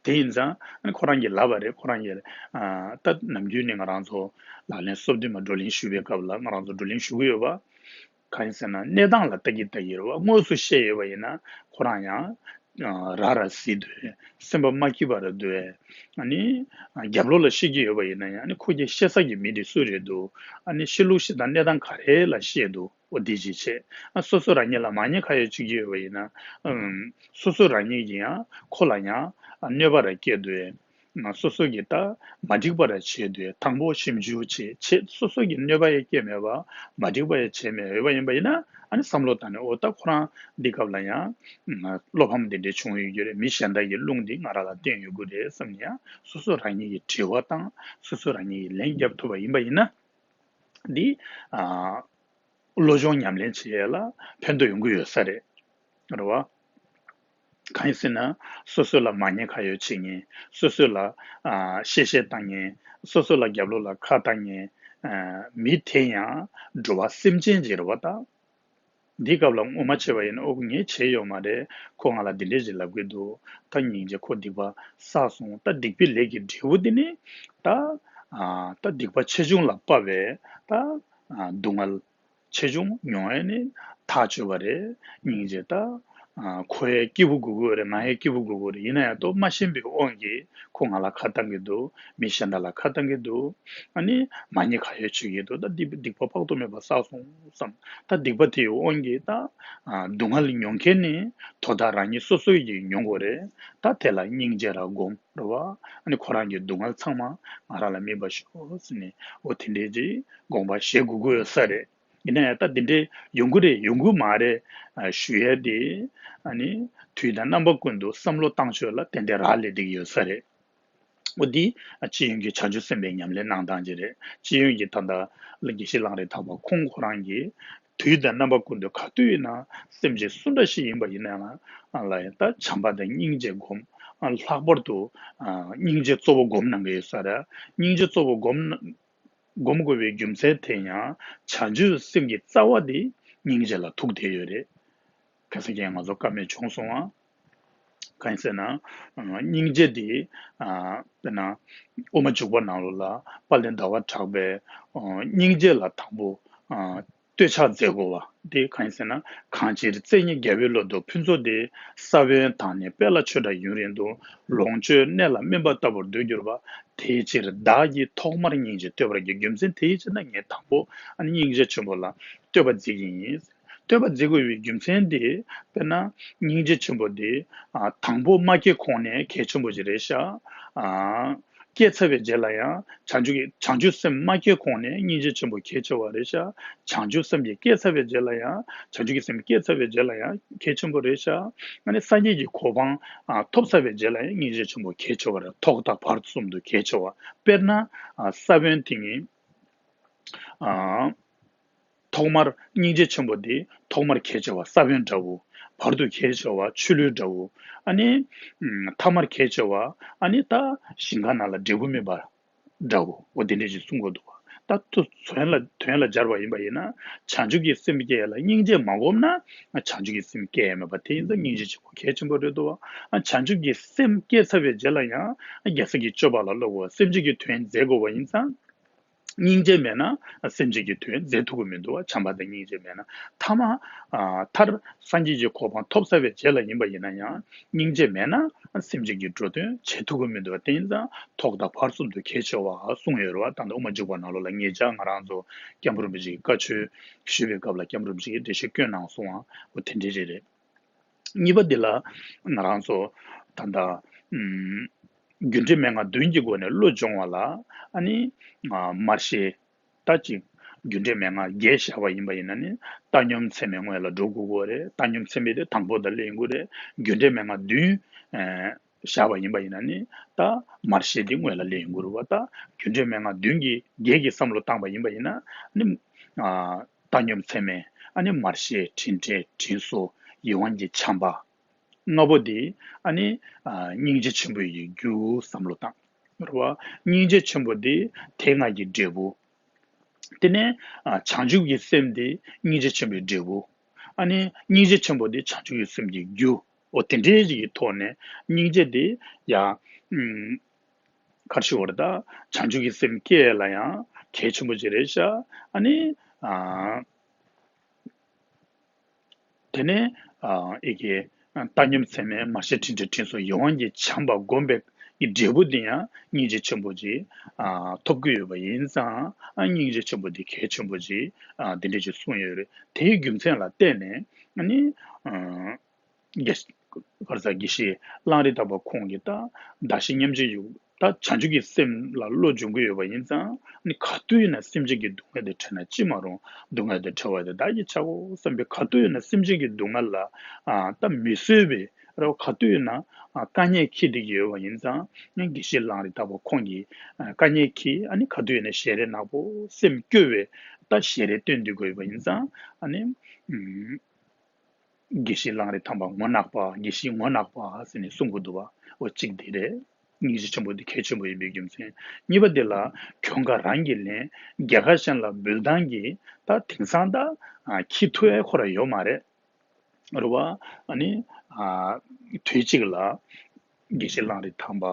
དེ་ཡིན་ཙང་ཨ་ནི་ཁོ་རང་གིས་ལབ་པ་རེད། ཁོ་རང་གིས་ཨ་ད་ནམ་རྒྱུན་ནས་ང་རང་ཚོ་ལག་ལེན་སོ་བདུན་མ་བགྲོ་གླེང་ཞུ་བའི་སྐབས་ལ་ང་རང་ཚོ་བགྲོ་གླེང་ཞུ་གི་ཡོད་པ། གང་ཡིན་ཟེར་ན་གནས་སྟངས་ལ་ལྟ་གི་ལྟ་གི་རེད་བ། དངོས་སུ་བཤད་ཡོད་པ་ཡིན་ན་ཁོ་རང་ཡང་ཨ་ར་ར་བཟི་འདུག་སེམས་པ་མ་སྐྱིད་པ་རེད་འདུག་ཨ་ནི་ཨ་རྒྱབ་ལོགས་ལ་བཤད་ཀྱི་ཡོད་པ་ཡིན་ན་ཡང་ཨ་ནི་ཁོ་གིས་བཤད་ས་གི་མི་དེ་སུ་རེད་འདུག་ཨ་ནི་བཤད་ལུགས་བཤད་སྟངས་གནས་སྟངས་ག་རེ་ལ་བཤད་འདུག་འོ་དེ་ཅིག་བྱས། ཨ་སོ་སོ་རང་ཉིད་ལ་མ་ཉེས་ཁ་གཡོགས་བྱེད་ཀྱི་ཡོད་པ་ཡིན་ན། ཨམ། སོ་སོ་རང་ཉིད་ཀྱིས་ཡང་ཁོ་ལ་ཡང་ཨ་གནོད་པ་ར་སྐྱེལ་འདུག་ཨ་སོ་སོ་གིས་ད་མ་འགྲིག་པ་ར་བྱས་འདུག་དང་པོ་ཞིབ་འཇུག་བྱས་བྱས་སོ་སོ་གིས་གནོད་པ་ཡང་སྐྱེལ་མེད་པ་མ་འགྲིག་པ་ཡང་བྱས་མེད་ཡོད་པ་ཡིན་པ་ཡིན་ན། ཨ་ནི་བསམ་བློ་བཏང་ནས་འོ་ད་ཁོ་རང་འདི་སྐབས་ལ་ཡང་ཨ་བློ་ཕམ་འདི་འདྲ་བྱུང་ཡོད་རྒྱུ་རེད། མི་གཞན་དག་གི་རླུང་འདི་ང་རང་ལ་བསྟན་ཡོད་རྒྱུ་རེད་བསམ་ནས་ཡང་སོ་སོ་རང་ཉིད་ཀྱིས་དྲི་བ་བཏང་སོ་སོ་རང་ཉིད་ཀྱིས་ལན་རྒྱབ་ཐུབ་པ་ཡིན་པ་ཡིན་ན། འདི་ཨ། བློ་སྦྱོང་ཉམས་ལེན་བྱེད་ཡས་ལ་ཕན་ཐོགས་ཡོང་གི་ཡོད་ས་རེད། རེད་བ། གང་ཡིན་ཟེར་ན་སོ་སོ་ལ་མ་ཉེས་ཁ་གཡོགས་བྱེད་མཁན། སོ་སོ་ལ་ཨ་གཤེ་གཤེ་བཏང་མཁན། སོ་སོ་ལ་རྒྱབ་ལོགས་ལ་ཁ་བཏང་མཁན་ཨ་མི་དེ་ཡང་འགྲོ་བ་སེམས་ཅན་ཅིག་རེད་བ་ད། འདིའི་སྐབས་ལ་ངོ་མ་བྱས་པ་ཡིན་ན་ཨོ་ངས་བྱས་ཡོད་མ་རེད། ཁོ་ང་ལ་འདི་འདྲས་ཅིག་ལབ་ཀྱི་འདུག་ད་སྙིང་རྗེ་ཁོ་སྡིག་པ་བསགས་སོང་། ད་སྡིག་པའི་ལས་ཀྱི་འབྲས་བུ་འདི་ནི་ད་ཨ་ད་སྡིག་པ་ཆེ་ཆུང་ལ་དཔག་པའི་ད་ཨ་སྡུག་བསྔལ། ཆེ་ཆུང་མྱོང་ཡས་ནི་ཐག་ཆོད་པ་རེད། སྙིང་རྗེ་ད། ཨ་ཁོ་ཡས་སྐྱིད་པོ་དགོས་ཀྱི་ཡོད་རེད། ང་ཡས་སྐྱིད་པོ་དགོས་ཀྱི་ཡོད་རེད། ཡིན་ན་ཡང་དོ་མ་ཤེས་པའི་དབང་གིས་ཁོ་ང་ལ་ཁ་བཏང་གི་འདུག་མི་གཞན་དག་ལ་ཁ་བཏང་གི་འདུག་ཨ་ནི་མ་ཉེས་ཁ་གཡོགས་བྱེད་ཀྱི་འདུག་ད་སྡིག་སྡིག་པ་དཔག་ཏུ་མེད་པ་བསགས་སོང་བསམ། ད་སྡིག་པ་དེའི་དབང་གིས་ད་ཨ་སྡུག་བསྔལ་མྱོང་མཁན་ནི་དོ་བདག་རང་ཉིད་སོ་སོ་ཡིས་མྱོང་དགོས་རེད། ད་དེ་ལ་སྙིང་རྗེ་ར་སྒོམ་རེད་བ། ཨ་ནི་ཁོ་རང་གི་སྡུག་བསྔལ་ཚང་མ་ང་རང་ལ་སྨིན་པར་ཤོག་ཟེར་ནས་འོ་དེ་འདྲས་ཀྱི་དགོངས་པ་བཞེས་དགོས་ཀྱི་ཡོད་ས་རེད། ཡིན་ན་ཡང་ད་འདི་འདྲའི་ཡོང་གི་རེད་ཡོང་གི་མ་རེད་ཨ་ཞུ་ཡས་དེ། ཨ་ནི་དུས་དང་རྣམ་པ་ཀུན་ཏུ་བསམ་བློ་བཏང་ཕྱོགས་ལ་ཏན་ཏན་རག་ལས་བསྡད་ཀྱི་ཡོད་ས་རེད། འོ་འདི་སྤྱི་ཡོངས་ཀྱི་བྱང་ཆུབ་སེམས་དཔའི་ཉམས་ལེན་གནང་སྟངས་ཅིག་རེད། སྤྱི་ཡོངས་ཀྱི་ད་ལྟ་དགེ་བཤེས་གླང་རི་ཐང་པ་ཁོང་ཁོ་རང་གིས་དུས་དང་རྣམ་པ་ཀུན་ཏུ་ག་དུས་ཡིན་ན་སེམས་ཅན་སུ་འདྲ་ཞིག་ཡིན་པ་ཡིན་ན་ཡང་ལ་ཡང་ད་བྱམས་པ་དང་སྙིང་རྗེ་སྒོམ། ལྷག་པར་དུ་སྙིང་རྗེ་གཙོ་བོ་སྒོམ་གནང་གི་ཡོད་ས་རེད། སྙིང་རྗེ་གཙོ་བོ་སྒོམ་སྒོམ་དགོས་པའི་རྒྱུ་མཚན་དེ་ཡང་བྱང་ཆུབ་སེམས་ཀྱི་རྩ་བ་དེ་སྙིང་རྗེ་ལ་ཐུག་བསྡད་ཡོད་རེད། ཁ་སང་ཁྱེད་ང་ཚོ་བཀའ་མོལ་བྱུང་སོང་ང་། གང་ཡིན་ཟེར་ན། ཨ། སྙིང་རྗེ་དེ། ཨ། དཔེར་ན། དབུ་མ་འཇུག་པ་ནང་ལོགས་ལ་དཔལ་ལྡན་ཟླ་བ་གྲགས་པས། ཨ། སྙིང་རྗེ་ལ་དང་པོ། ཨ། བསྟོད་ཕྱག་མཛད་དགོས་པ་དེ་གང་ཡིན་ཟེར་ན། གང་ཕྱིར་བརྩེ་ཉིད་རྒྱལ་བའི་བློ་ལྡོག་ཕུན་ཚོགས་དེ། ས་བོན་དང་ནི་དཔལ་ལ་ཆོས་སྒྲ་ཡུན་རིང་དུ། ལོངས་སྤྱོད་གནས་ལ་སྨིན་པ་ལྟ་བུར་འདོད་གྱུར་པ། དེའི་ཕྱིར་བདག་གིས་ཐོག་མར་སྙིང་རྗེ་བསྟོད་པར་བགྱི། རྒྱུ་མཚན་དེའི་ཕྱིར་ན་ངས་དང་པོ་ཨ་ནི་སྙིང་རྗེ་ཆེན་པོ་ལ་བསྟོད་པ་མཛད་ཀྱི་ཡིན། བསྟོད་པ་མཛད་དགོས་པའི་རྒྱུ་མཚན་དེ་དཔེར་ན་སྙིང་རྗེ་ཆེན་པོ་དེ། ཨ། དང་པོ་མ་སྐྱེས་གོང་ནས་གལ་ཆེན་པོ་ཞིག་རེད་ཤག་ཨ། སྐྱེས་ཚར་བའི་རྗེས་ལ་ཡང་བྱང་ཆུབ་ཀྱི་བྱང་ཆུབ་སེམས་མ་སྐྱེས་གོང་ནས་སྙིང་རྗེ་ཆེན་པོ་གལ་ཆེ་བ་རེད་ཤག་བྱང་ཆུབ་སེམས་ཀྱི་སྐྱེས་ཚར་བའི་རྗེས་ལ་ཡང་བྱང་ཆུབ་ཀྱི་སེམས་སྐྱེས་ཚར་བའི་རྗེས་ལ་ཡང་གལ་ཆེན་པོ་རེད་ཤག་ཨ་ནི་སངས་རྒྱས་ཀྱི་གོ་འཕང་། ཨ། ཐོབ་ཚར་བའི་རྗེས་ལ་ཡང་སྙིང་རྗེ་ཆེན་པོ་གལ་ཆེ་བ་རེད། ཐོག་མཐའ་བར་གསུམ་དུ་གལ་ཆེ་བ། དཔེར་ན། ཨ། ས་བོན་དེ་ཉིད། ཨ། ཐོག་མར་སྙིང་རྗེ་ཆེན་པོ་དེ་ཐོག་མར་གལ་ཆེ་བ་ས་བོན་འདྲ་བོ། བར་དུ་གལ་ཆེ་བ་ཆུ་ལུད་འདྲ་བོ། ཨ་ནི། ཨམ། ཐ་མར་གལ་ཆེ་བ། ཨ་ནི་ད་ཞིང་ཁ་ནང་ལ་འབྲས་བུ་སྨིན་པ་འདྲ་བོ། འོ་དེ་འདྲ་ཞིག་གསུང་གི་འདུག་བ། ད་དོན་ལ་དོན་ལ་སྦྱར་བ་ཡིན་པ་ཡིན་ན། བྱང་ཆུབ་ཀྱི་སེམས་སྐྱེ་ཡ་ལ་སྙིང་རྗེ་མ་སྒོམ་ན་བྱང་ཆུབ་ཀྱི་སེམས་སྐྱེ་ཡ་མེད་པ་དེ་ཡིན་ཙང་སྙིང་རྗེ་ཆེན་པོ་གལ་ཆེན་པོ་རེད་འདུག་བ། བྱང་ཆུབ་ཀྱི་སེམས་སྐྱེ་ཚར་བའི་རྗེས་ལ་ཡང་རྒྱལ་སྲས་ཀྱི་སྤྱོད་པ་ལ་སློབ་དགོས། སེམས་ཅན་གྱི་དོན་མཛད་དགོས་པ་ཡིན་ཙང་། སྙིང་རྗེ་མེད་ན་སེམས་ཅན་གྱི་དོན་མཛད་ཐུབ་ཀྱི་མི་འདུག་བ། བྱམས་པ་དང་སྙིང་རྗེ་མེད་ན། ཐ་མ། ཨ། མཐར་སངས་རྒྱས་ཀྱི་གོ་འཕང་ཐོབ་ཚར་བའི་རྗེས་ལ་ཡིན་པ་ཡིན་ན་ཡང་སྙིང་རྗེ་མེད་ན་སེམས་ཅན་གྱི་འགྲོ་དོན་བྱེད་ཐུབ་ཀྱི་མི་འདུག་བ། དེ་ཡིན་ཙང་ཐོག་མཐའ་བར་གསུམ་དུ་གལ་ཆེ་བ་གསུངས་ཡོད་རེད་བ། ད་ལྟ་དབུ་མ་འཇུག་པ་ནང་ལོགས་ལ་ངེད་ཅག་ང་རང་ཚོ་སྐྱབས་མགོན་རིན་པོ་ཆེའི་བཀའ་ཆོས་ཞུས་པའི་སྐབས་ལ་སྐྱབས་མགོན་རིན་པོ་ཆེ་གིས་འགྲེལ་བཤད་བསྐྱོན་གནང་སོང་བ། འོ་དེ་འདྲ་རེད་རེད། གཉིས་པ་འདི་ལ་ང་རང་ཚོ་ད་ལྟ་ཨམ། རྒྱུ་འབྲས་མན་ངག་བདུན་གྱི་སྒོ་ནས་བློ་སྦྱོང་བ་ལ་ཨ་ནི། ཨ། མར་ཤེས། ད་ཅིག་རྒྱུ་འབྲས་མན་ངག་བརྒྱད་བཞག་པ་ཡིན་པ་ཡིན་ན་ནི་བཏང་སྙོམས་ཚད་མའི་ངོས་ལ་འགྲོ་དགོས་ཀྱི་རེད། བཏང་སྙོམས་ཚད་མའི་དེ་དང་པོ་དང་ལེན་དགོས་རེད། རྒྱུ་འབྲས་མན་ངག་བདུན། ཨ། བཞག་པ་ཡིན་པ་ཡིན་ན་ནི་ད་མར་ཤེས་དེ་ངོས་ལ་ལེན་དགོས་རེད་བ། ད་རྒྱུ་འབྲས་མན་ངག་བདུན་གྱི་བརྒྱད་ཀྱི་བསམ་བློ་བཏང་པ་ཡིན་པ་ཡིན་ན་ནི། ཨ། བཏང་སྙོམས་ཚད་མ། ཨ་ནི་མར་ཤེས། དྲིན་དྲན། དྲིན་གཟོ། ཡིད་དབང་གི་བྱམས་པ། ལྔ་པོ་དེ་ཨ་ནི། ཨ། སྙིང་རྗེ་ཆེན་པོ་ཡི་རྒྱུ་བསམ་བློ་བཏང་། རེད་བ། སྙིང་རྗེ་ཆེན་པོ་དེ་དེ་སྔ་གི་འབྲས་བུ། དེ་ནས། ཨ། བྱང་ཆུབ་ཀྱི་སེམས་དེ་སྙིང་རྗེ་ཆེན་པོའི་འབྲས་བུ། ཨ་ནི་སྙིང་རྗེ་ཆེན་པོ་དེ་བྱང་ཆུབ་ཀྱི་སེམས་ཀྱི་རྒྱུ། འོ་དེ་འདྲའི་ཞིག་གི་ཐོག་ནས་སྙིང་རྗེ་དེ་ཡ། ཨམ། ག་རེ་ཞུ་དགོས་རེད། ད་བྱང་ཆུབ་ཀྱི་སེམས་སྐྱེ་ཡ་ལ་ཡང་གལ་ཆེན་པོ་ཅིག་རེད་ཤག་ཨ་ནི། ཨ། དེ་ནས། ཨ། ཨེ་ཀྱེ། བཏང་སྙོམས་ཚད་མ། མར་ཤེས། དྲིན་དྲན། དྲིན་གཟོ། ཡིད་དབང་གི་བྱམས་པ་བསྒོམས་པའི་གི་འབྲས་བུ་དེ་ཡང་སྙིང་རྗེ་ཆེན་པོ་ཅིག་ཨ། ཐོབ་ཀྱི་ཡོད་པ་ཡིན་ཙང་། ཨ། སྙིང་རྗེ་ཆེན་པོ་དེ་གལ་ཆེན་པོ་ཅིག་ཨ། དེ་འདྲ་ཅིག་གསུངས་ཡོད་རེད། དེའི་རྒྱུ་མཚན་ལ་བརྟེན་ནས་ཨ་ནི། ཨ། དགེ་ག་རེ་ཟ། དགེ་བཤེས་གླང་རི་ཐང་པ་ཁོང་གིས་ད་བདག་གཞན་མཉམ་བརྗེའི་ཡུལ། ད་བྱང་ཆུབ་ཀྱི་སེམས་ལ་བློ་སྦྱོང་གི་ཡོད་པ་ཡིན་ཙང་ནི། ག་དུས་ཡིན་ན་སེམས་ཅན་གྱི་སྡུག་བསྔལ་དེ་འཕྲད་ན་ཅི་མ་རུང་། སྡུག་བསྔལ་དེ་འཕྲད་པ་དེ་བདག་གིས་བྱའོ་བསམ་པའི། ག་དུས་ཡིན་ན་སེམས་ཅན་གྱི་སྡུག་བསྔལ་ལ། ཨ། ད་མི་བཟོད་པའི་རེ་བ། ག་དུས་ཡིན་ན། ཨ། དཀའ་ངལ་འཁྱེར་བསྡད་ཀྱི་ཡོད་པ་ཡིན་ཙང་ནི། དགེ་བཤེས་གླང་རི་ཐང་པ་ཁོང་གིས། ཨ། དཀའ་ངལ་འཁྱེར། ཨ་ནི་ག་དུས་ཡིན་ན་ཞལ་རས་ནག་པོ། སེམས་སྐྱོ་བའི་ད་ཞལ་རས་སྟོན་བསྡད་ཀྱི་ཡོད་པ་ཡིན་ཙང་ཨ་ནི། ཨམ། དགེ་བཤེས་གླང་རི་ཐང་པ་ངོ་ནག་པ། དགེ་བཤེས་ངོ་ནག་པ་ཟེར་ནས་གསུང་གི་འདུག་བ། འོ་གཅིག་དེ་རེད། སྙིང་རྗེ་ཆེན་པོ་འདི་གལ་ཆེན་པོ་ཡིན་པའི་རྒྱུ་མཚན། གཉིས་པ་དེ་ལ་གྱོང་ཁ་རང་གིས་ལེན། རྒྱལ་ཁ་གཞན་ལ་འབུལ་སྟངས་ཀྱི་ད་དེང་སང་ད་ཨ། འཁྱེར་ཐུབ་ཡ་ཁོ་རང་ཡོད་མ་རེད། རེད་བ། ཨ་ནི། ཨ། དུས་གཅིག་ལ། དགེ་བཤེས་གླང་རི་ཐང་པ་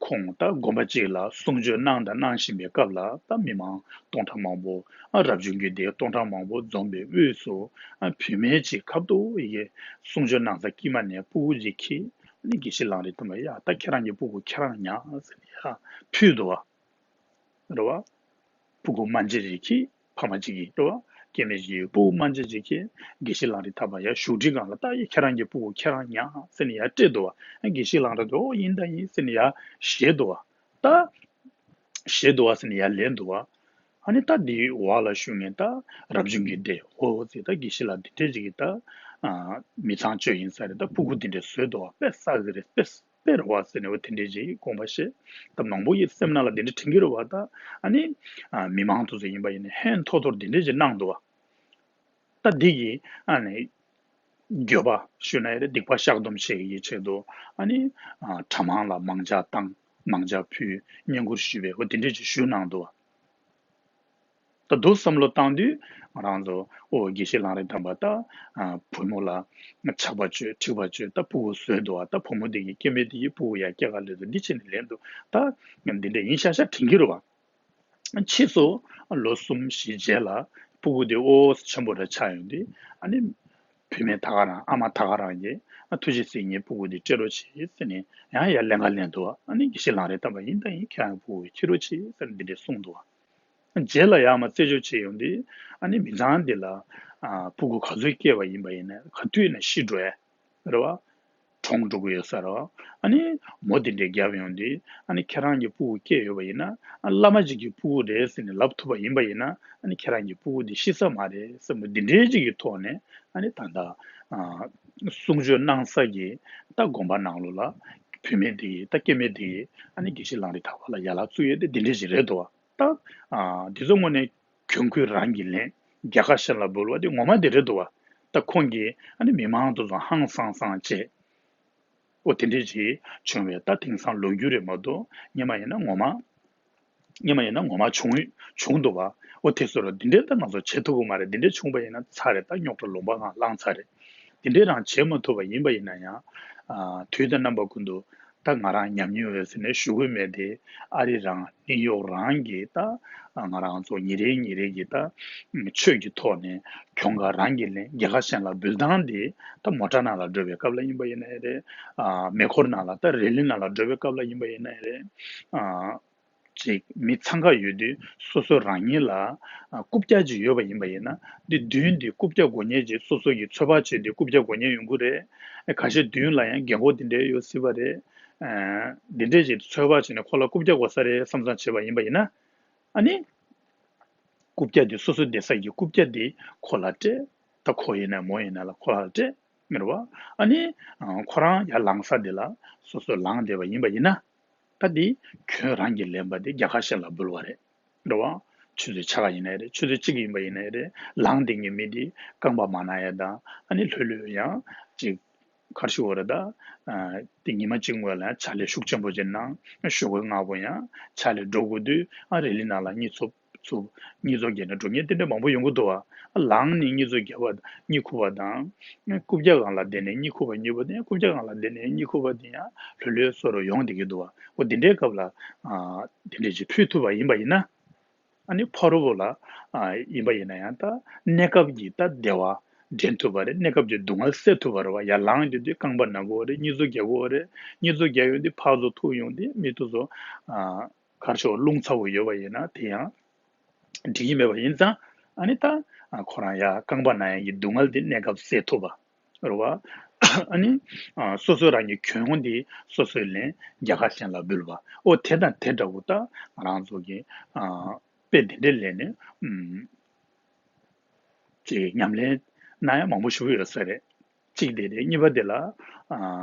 ཁོང་ད་དགོན་པ་གཅིག་ལ་གསུང་ཆོས་གནང་དང་གནང་བཞིན་པའི་སྐབས་ལ། ད་མི་མང་སྟོང་ཕྲག་མང་པོ། ཨ། རབ་བྱུང་གི་སྡེ་སྟོང་ཕྲག་མང་པོ་འཛོམས་པའི་དབུས་སུ། ཨ། བུད་མེད་ཅིག་ཁ་ཐུག་ཡི་གེ་གསུང་ཆོས་གནང་ས་དཀྱིལ་མ་ནས་སྤུ་གུ་ཅིག་འཁྱེར། ཨ་ནི་དགེ་བཤེས་གླང་རི་ཐང་པས། ཡ། ད་ཁྱེད་རང་གི་སྤུ་གུ་ཁྱེད་རང་ཉར་ཟེར་ནས་ཡར་ཕུལ་འདུག་བ། རེད་བ། སྤུ་གུ་དམར་འབྱར་ཅིག་འཁྱེར། ཕ་མ་གཅིག་གིས། རེད་བ། སྐྱེ་དམན་ཅིག་གིས་སྤུ་གུ་དམར་འབྱར་ཅིག་འཁྱེར། དགེ་བཤེས་གླང་རི་ཐང་པ་ཡར་བཞུགས་ཁྲིའི་སྒང་ལ། ད་ཡ་ཁྱེད་རང་གི་སྤུ་གུ་ཁྱེད་རང་ཉར་ཟེར་ནས་ཡར་སྤྲད་འདུག་བ། དགེ་བཤེས་གླང་རི་ཐང་པས། ཨོ་ཡིན་ད་ཡིན་ཟེར་ནས་ཡར་བཞེས་འདུག་བ། ད་བཞེས་འདུག་བ་ཟེར་ནས་ཡར་ལེན་འདུག་བ། ཨ་ནི་ད་འདིའི་འོག་ལ་བཞུགས་མཁན་ད་རབ་བྱུང་གི་སྡེ། ཨོ་ཙི། ད་དགེ་བཤེས་ལགས་འདི་འདྲས་ཅིག་གིས་ད། ཨ། མི་ཚངས་སྤྱོད་ཡིན་ས་རེད། ད་སྤུ་གུ་འདི་འདྲས་བཟོས་འདུག་བ། དཔེ་བསགས་ཀྱི་རེད། དཔེ། པས་རེད་བ་ཟེར་ནས་འོ་དེ་འདྲས་ཅིག་དགོངས་པ་བཞེས། ད་མང་པོ་ཡི་སེམས་ནང་ལ་དེ་འདྲས་དྲན་གྱི་རེད་བ། ད་ཨ་ནི་ཨ་མི་མང་དེ་ཚོ་ཡིན་པ་ཡིན་ན་ཧན་ཐོར་ཐོར་དེ་འདྲས་ཅིག་གནང་འདུག་བ། ད་འདི་གི་ཨ་ནི་འགྱོད་པ་ཞུ་ན་ཡང་རེད། སྡིག་པ་བཤགས་སྡོམ་བྱེད་ཀྱི་ཆེད་དུ་ཨ་ནི་ཨ་གྲྭ་མང་ལ་མང་ཇ་བཏང་། མང་ཇ་ཕུལ། བསྙེན་བཀུར་ཞུས་པས་འོ་དེ་འདྲས་ཅིག་ཞུ་གནང་འདུག་བ། ད་དུ་བསམ་བློ་བཏང་དུས་ང་རང་ཚོ་ཨོ་དགེ་བཤེས་ལམ་རིམ་དམ་པ་ད་ཨ་བུ་མོ་ལ་ཆགས་པ་བཅོས་འཁྲིག་པ་བཅོས་ད་ཕྲུ་གུ་བཟོས་འདུག་བ། ད་བུ་མོ་དེ་གི་སྐྱེ་དམན་དེ་གི་ཕྲུ་གུ་ཡ་སྐྱེ་ག་ལེ་དུ་འདི་བྱས་ནས་ལེན་འདུག་ད་འདི་འདྲ་ཡིན་ཤག་ཤག་དྲན་གྱི་རེད་བ། ཕྱིས་སུ་ལོ་གསུམ་བཞི་རྗེས་ལ་ཕྲུ་གུ་དེ་ཨོ་ཆེན་པོ་རེ་ཆགས་ཡོང་དུས་ཨ་ནི་བུད་མེད་ད་ག་རང་ཨ་མ་ད་ག་རང་གིས་ཨ་ཐུགས་རྗེ་གཟིགས། ངའི་ཕྲུ་གུ་དེ་སྤྲད་རོགས་བྱེད་ཟེར་ནས་ཡང་ཡར་ལེན་ག་ལེན་འདུག་ཨ་ནི་དགེ་བཤེས་ལམ་རིམ་དམ་པ་ཡིན་ད་ཡིན་ཁྱེད་རང་གི་ཕྲུ་གུ་འཁྱེར་རོགས་བྱེད་ཟེར་ནས་འདི་འདྲས་གསུངས་འདུག་རྗེས་ལ་ཡར་མར་རྩད་གཅོད་བྱས་ཡོང་དུས་ཨ་ནི་མི་ཚང་འདི་ལ་ཨ་ཕྲུ་གུ་ག་ཚོད་སྐྱེས་པ་ཡིན་པ་ཡིན་ན་ག་དུས་ན་ཤི་འགྲོ་ཡ་རེད་བ། གྲོངས་འགྲོ་གི་ཡོད་ས་རེད་བ། ཨ་ནི་མོ་འདི་འདྲས་བརྒྱབ་ཡོང་དུས་ཨ་ནི་ཁྱེད་རང་གི་ཕྲུ་གུ་སྐྱེས་ཡོད་པ་ཡིན་ན་ཨ་བླ་མ་ཅིག་གི་ཕྲུ་གུ་རེད་ཟེར་ནས་ལབ་ཐུབ་པ་ཡིན་པ་ཡིན་ན་ཨ་ནི་ཁྱེད་རང་གི་ཕྲུ་གུ་འདི་ཤི་ས་མ་རེད་བསམ་པ་འདི་འདྲས་ཅིག་གི་ཐོག་ནས་ཨ་ནི་ད་ལྟ་ཨ་གསུང་ཆོས་གནང་ས་གི་ད་དགོན་པ་ནང་ལོགས་ལ་བུད་མེད་འདི་ད་སྐྱེ་དམན་འདི་ཨ་ནི་དགེ་བཤེས་ལམ་རིམ་དམ་པ་ལ་ཡ་ལག་བཙུགས་ཡོད་དེ་འདི་འདྲས་ཅིག་རེད་འདུག་བ། ད་ཨ་འདི་ཚོ་དངོས་གནས་གྱོང་གུན་རང་གིས་ལེན། རྒྱལ་ཁ་གཞན་ལ་འབུལ་བ་དེ་ངོ་མ་དེ་རེད་འདུག་བ། ད་ཁོང་གིས་ཨ་ནི་མི་མང་དེ་ཚོ་ཧང་སང་སང་བྱས། འོ་དེ་འདྲས་ཅིག་བྱུང་བས་ད་དེང་སང་ལོ་རྒྱུས་རེད་མ་གཏོགས་སྔོན་མ་ཡིན་ན་ངོ་མ། སྔོན་མ་ཡིན་ན་ངོ་མ་བྱུང་བྱུང་འདུག་བ། འོ་དེ་ཚོ་ལ་འདི་འདྲས་ད་ང་ཚོ་བྱེད་ཐུབ་ཀྱི་མ་རེད། འདི་འདྲས་བྱུང་བ་ཡིན་ན་ཚར་རེད། ད་རྙོག་དྲ་ལུང་པ་ངང་བསླངས་ཚར་རེད། དེ་འདྲས་རང་བྱེད་མ་ཐུབ་པ་ཡིན་པ་ཡིན་ན་ཡང་། ཨ་དུས་དང་རྣམ་པ་ཀུན་ཏུ་ད་ང་རང་ཉམས་མྱོང་ཡོད་ཟེར་ནས་ཞུ་གི་མེད་དེ། ཨ་རི་རང་ནིའུ་ཡོག་རང་གི་ད་ང་རང་ཚོ་ཉིན་རེ་ཉིན་རེ་གི་ད་ཆོས་ཀྱི་ཐོག་ནས་གྱོང་ཁ་རང་གིས་ལེན། རྒྱལ་ཁ་གཞན་ལ་འབུལ་སྟངས་དེ་ད་མོ་ཊ་ནང་ལ་འགྲོ་བའི་སྐབས་ལ་ཡིན་པ་ཡིན་ན་རེད། ཨ་མེ་འཁོར་ནང་ལ་ད་རེ་ལི་ནང་ལ་འགྲོ་བའི་སྐབས་ལ་ཡིན་པ་ཡིན་ན་རེད། ཨ། ཅིག་མི་འཚང་ཁ་ཡོད་དུས་སོ་སོ་རང་ཉིད་ལ་ཨ་རྐུབ་བཀྱག་ཅིག་ཡོད་པ་ཡིན་པ་ཡིན་ན། འདི་མདུན་འདི་རྐུབ་བཀྱག་དགོས་མཁན་ཅིག་སོ་སོ་གིས་ཚོད་དཔག་བྱས་ཏེ་རྐུབ་བཀྱག་དགོས་མཁན་ཡོང་གི་རེད། ཨེ་ཁ་ཤས་མདུན་ལ་ཡང་རྒན་གོག་འདི་འདྲའི་ཡོད་སྲིད་པ་རེད། ཨ་འདི་འདྲས་ཅིག་ཚོད་དཔག་བྱས་ནས་ཁོ་ལ་རྐུབ་བཀྱག་དགོས་ས་རེད་བསམ་བསམ་བྱས་པ་ཡིན་པ་ཡིན་ན། ཨ་ནི། རྐུབ་བཀྱག་འདི་སོ་སོ་བསྡད་ས་ཀྱི་རྐུབ་བཀྱག་འདི་ཁོ་ལ་སྤྲད། ད་ཁོ་ཡིན་ན་མོ་ཡིན་ན་ལ་ཁོ་ལ་སྤྲད། མི་རེད་བ། ཨ་ནི། ཨ་ཁོ་རང་ཡར་ལངས་ས་འདི་ལ་སོ་སོ་ལངས་བསྡད་པ་ཡིན་པ་ཡིན་ན། ད་འདི་གྱོང་རང་གིས་ལེན་པ་འདི་རྒྱལ་ཁ་གཞན་ལ་འབུལ་བ་རེད། རེད་བ། ཆུ་ཚོད་ཆ་ག་ཡིན་ནའི་རེད། ཆུ་ཚོད་གཅིག་ཡིན་པ་ཡིན་ནའི་རེད། ལངས་བསྡད་མཁན་མི་འདི་རྐང་པ་མ་ན་ཡ་དང་ཨ་ནི་ལྷོད་ལྷོད་ཡང་ཅིག་གར་ཞུ་བ་རེད་ད། ཨ་དེ་ཉི་མ་གཅིག་སྔོན་ལ་ཕྱག་ལས་ཤུགས་ཆེན་པོ་ཅིག་གནང་། ཞོགས་ཀས་སྔ་པོ་ཡང་ཕྱག་ལས་འགྲོ་དགོས་དུས་ཨ་རི་ལི་ནང་ལ་གཉིད་ཚོ་ཚུགས། གཉིད་ཚོ་བརྒྱབ་ནས་འགྲོ་མཁན་དེ་འདྲ་མང་པོ་ཡོང་གི་འདུག་བ། ལངས་ནས་གཉིད་ཚོ་བརྒྱབ་པ་གཉིད་ཁུག་པ་དང་། རྐུབ་བཀྱག་སྒང་ལ་བསྡད་ནས་གཉིད་ཁུག་པ་གཉིད་པ་དེ་རྐུབ་བཀྱག་སྒང་ལ་བསྡད་ནས་གཉིད་ཁུག་པ་དེ་ཡང་ལྷོད་ལྷོད་བཟོ་འདྲ་ཡོང་བསྡད་ཀྱི་འདུག་བ། འོ་དེ་འདྲའི་སྐབས་ལ་ཨ་དེ་འདྲ་ཅིག་ཕུལ་ཐུབ་པ་ཡིན་པ་ཡིན་ན། ཨ་ནི་ཕ་རོལ་པོ་ལ་ཨ་ཡིན་པ་ཡིན་ན་ཡང་ད་གནས་སྐབས་ཀྱི་ད་བདེ་བ་འདྲེན་ཐུབ་པ་རེད། གནས་སྐབས་ཀྱི་སྡུག་བསྔལ་སེལ་ཐུབ་པ་རེད་བ། ཡར་ལངས་ཡོང་དུས་རྐང་པ་ན་དགོས་པ་རེད། གཉིད་ཚོ་རྒྱག་དགོས་པ་རེད། གཉིད་ཚོ་རྒྱག་ཡོང་དུས་ཕར་ཚུར་ཐུག་ཡོང་དུས་མིག་ཏོ་ཚོ་ཨ་གར་ཞོག་རླུང་ཚ་པོ་ཡོད་པ་ཡིན་ན་དེ་ཡང་འགྲིག་གི་མེད་པ་ཡིན་ཙང་། ཨ་ནི་ད་ཨ་ཁོ་རང་ཡར་རྐང་པ་ན་ཡག་གི་སྡུག་བསྔལ་དེ་གནས་སྐབས་སེལ་ཐུབ་པ་རེད་བ། ཨ་ནི་ཨ་སོ་སོ་རང་གི་གྱོང་དེ་སོ་སོས་ལེན། རྒྱལ་ཁ་གཞན་ལ་འབུལ་བ། ཨོ་དེ་དང་དེ་འདྲ་བོ་ད་ང་རང་ཚོ་གི་ཨ་དཔེ་དེ་འདྲ་ལེན་ནས་ཨུམ་ཅིག་ཉམས་ལེན་གནང་ཡ་མང་པོ་ཞིག་ཡོད་ས་རེད། གཅིག་དེ་རེད། གཉིས་པ་དེ་ལ་ཨ་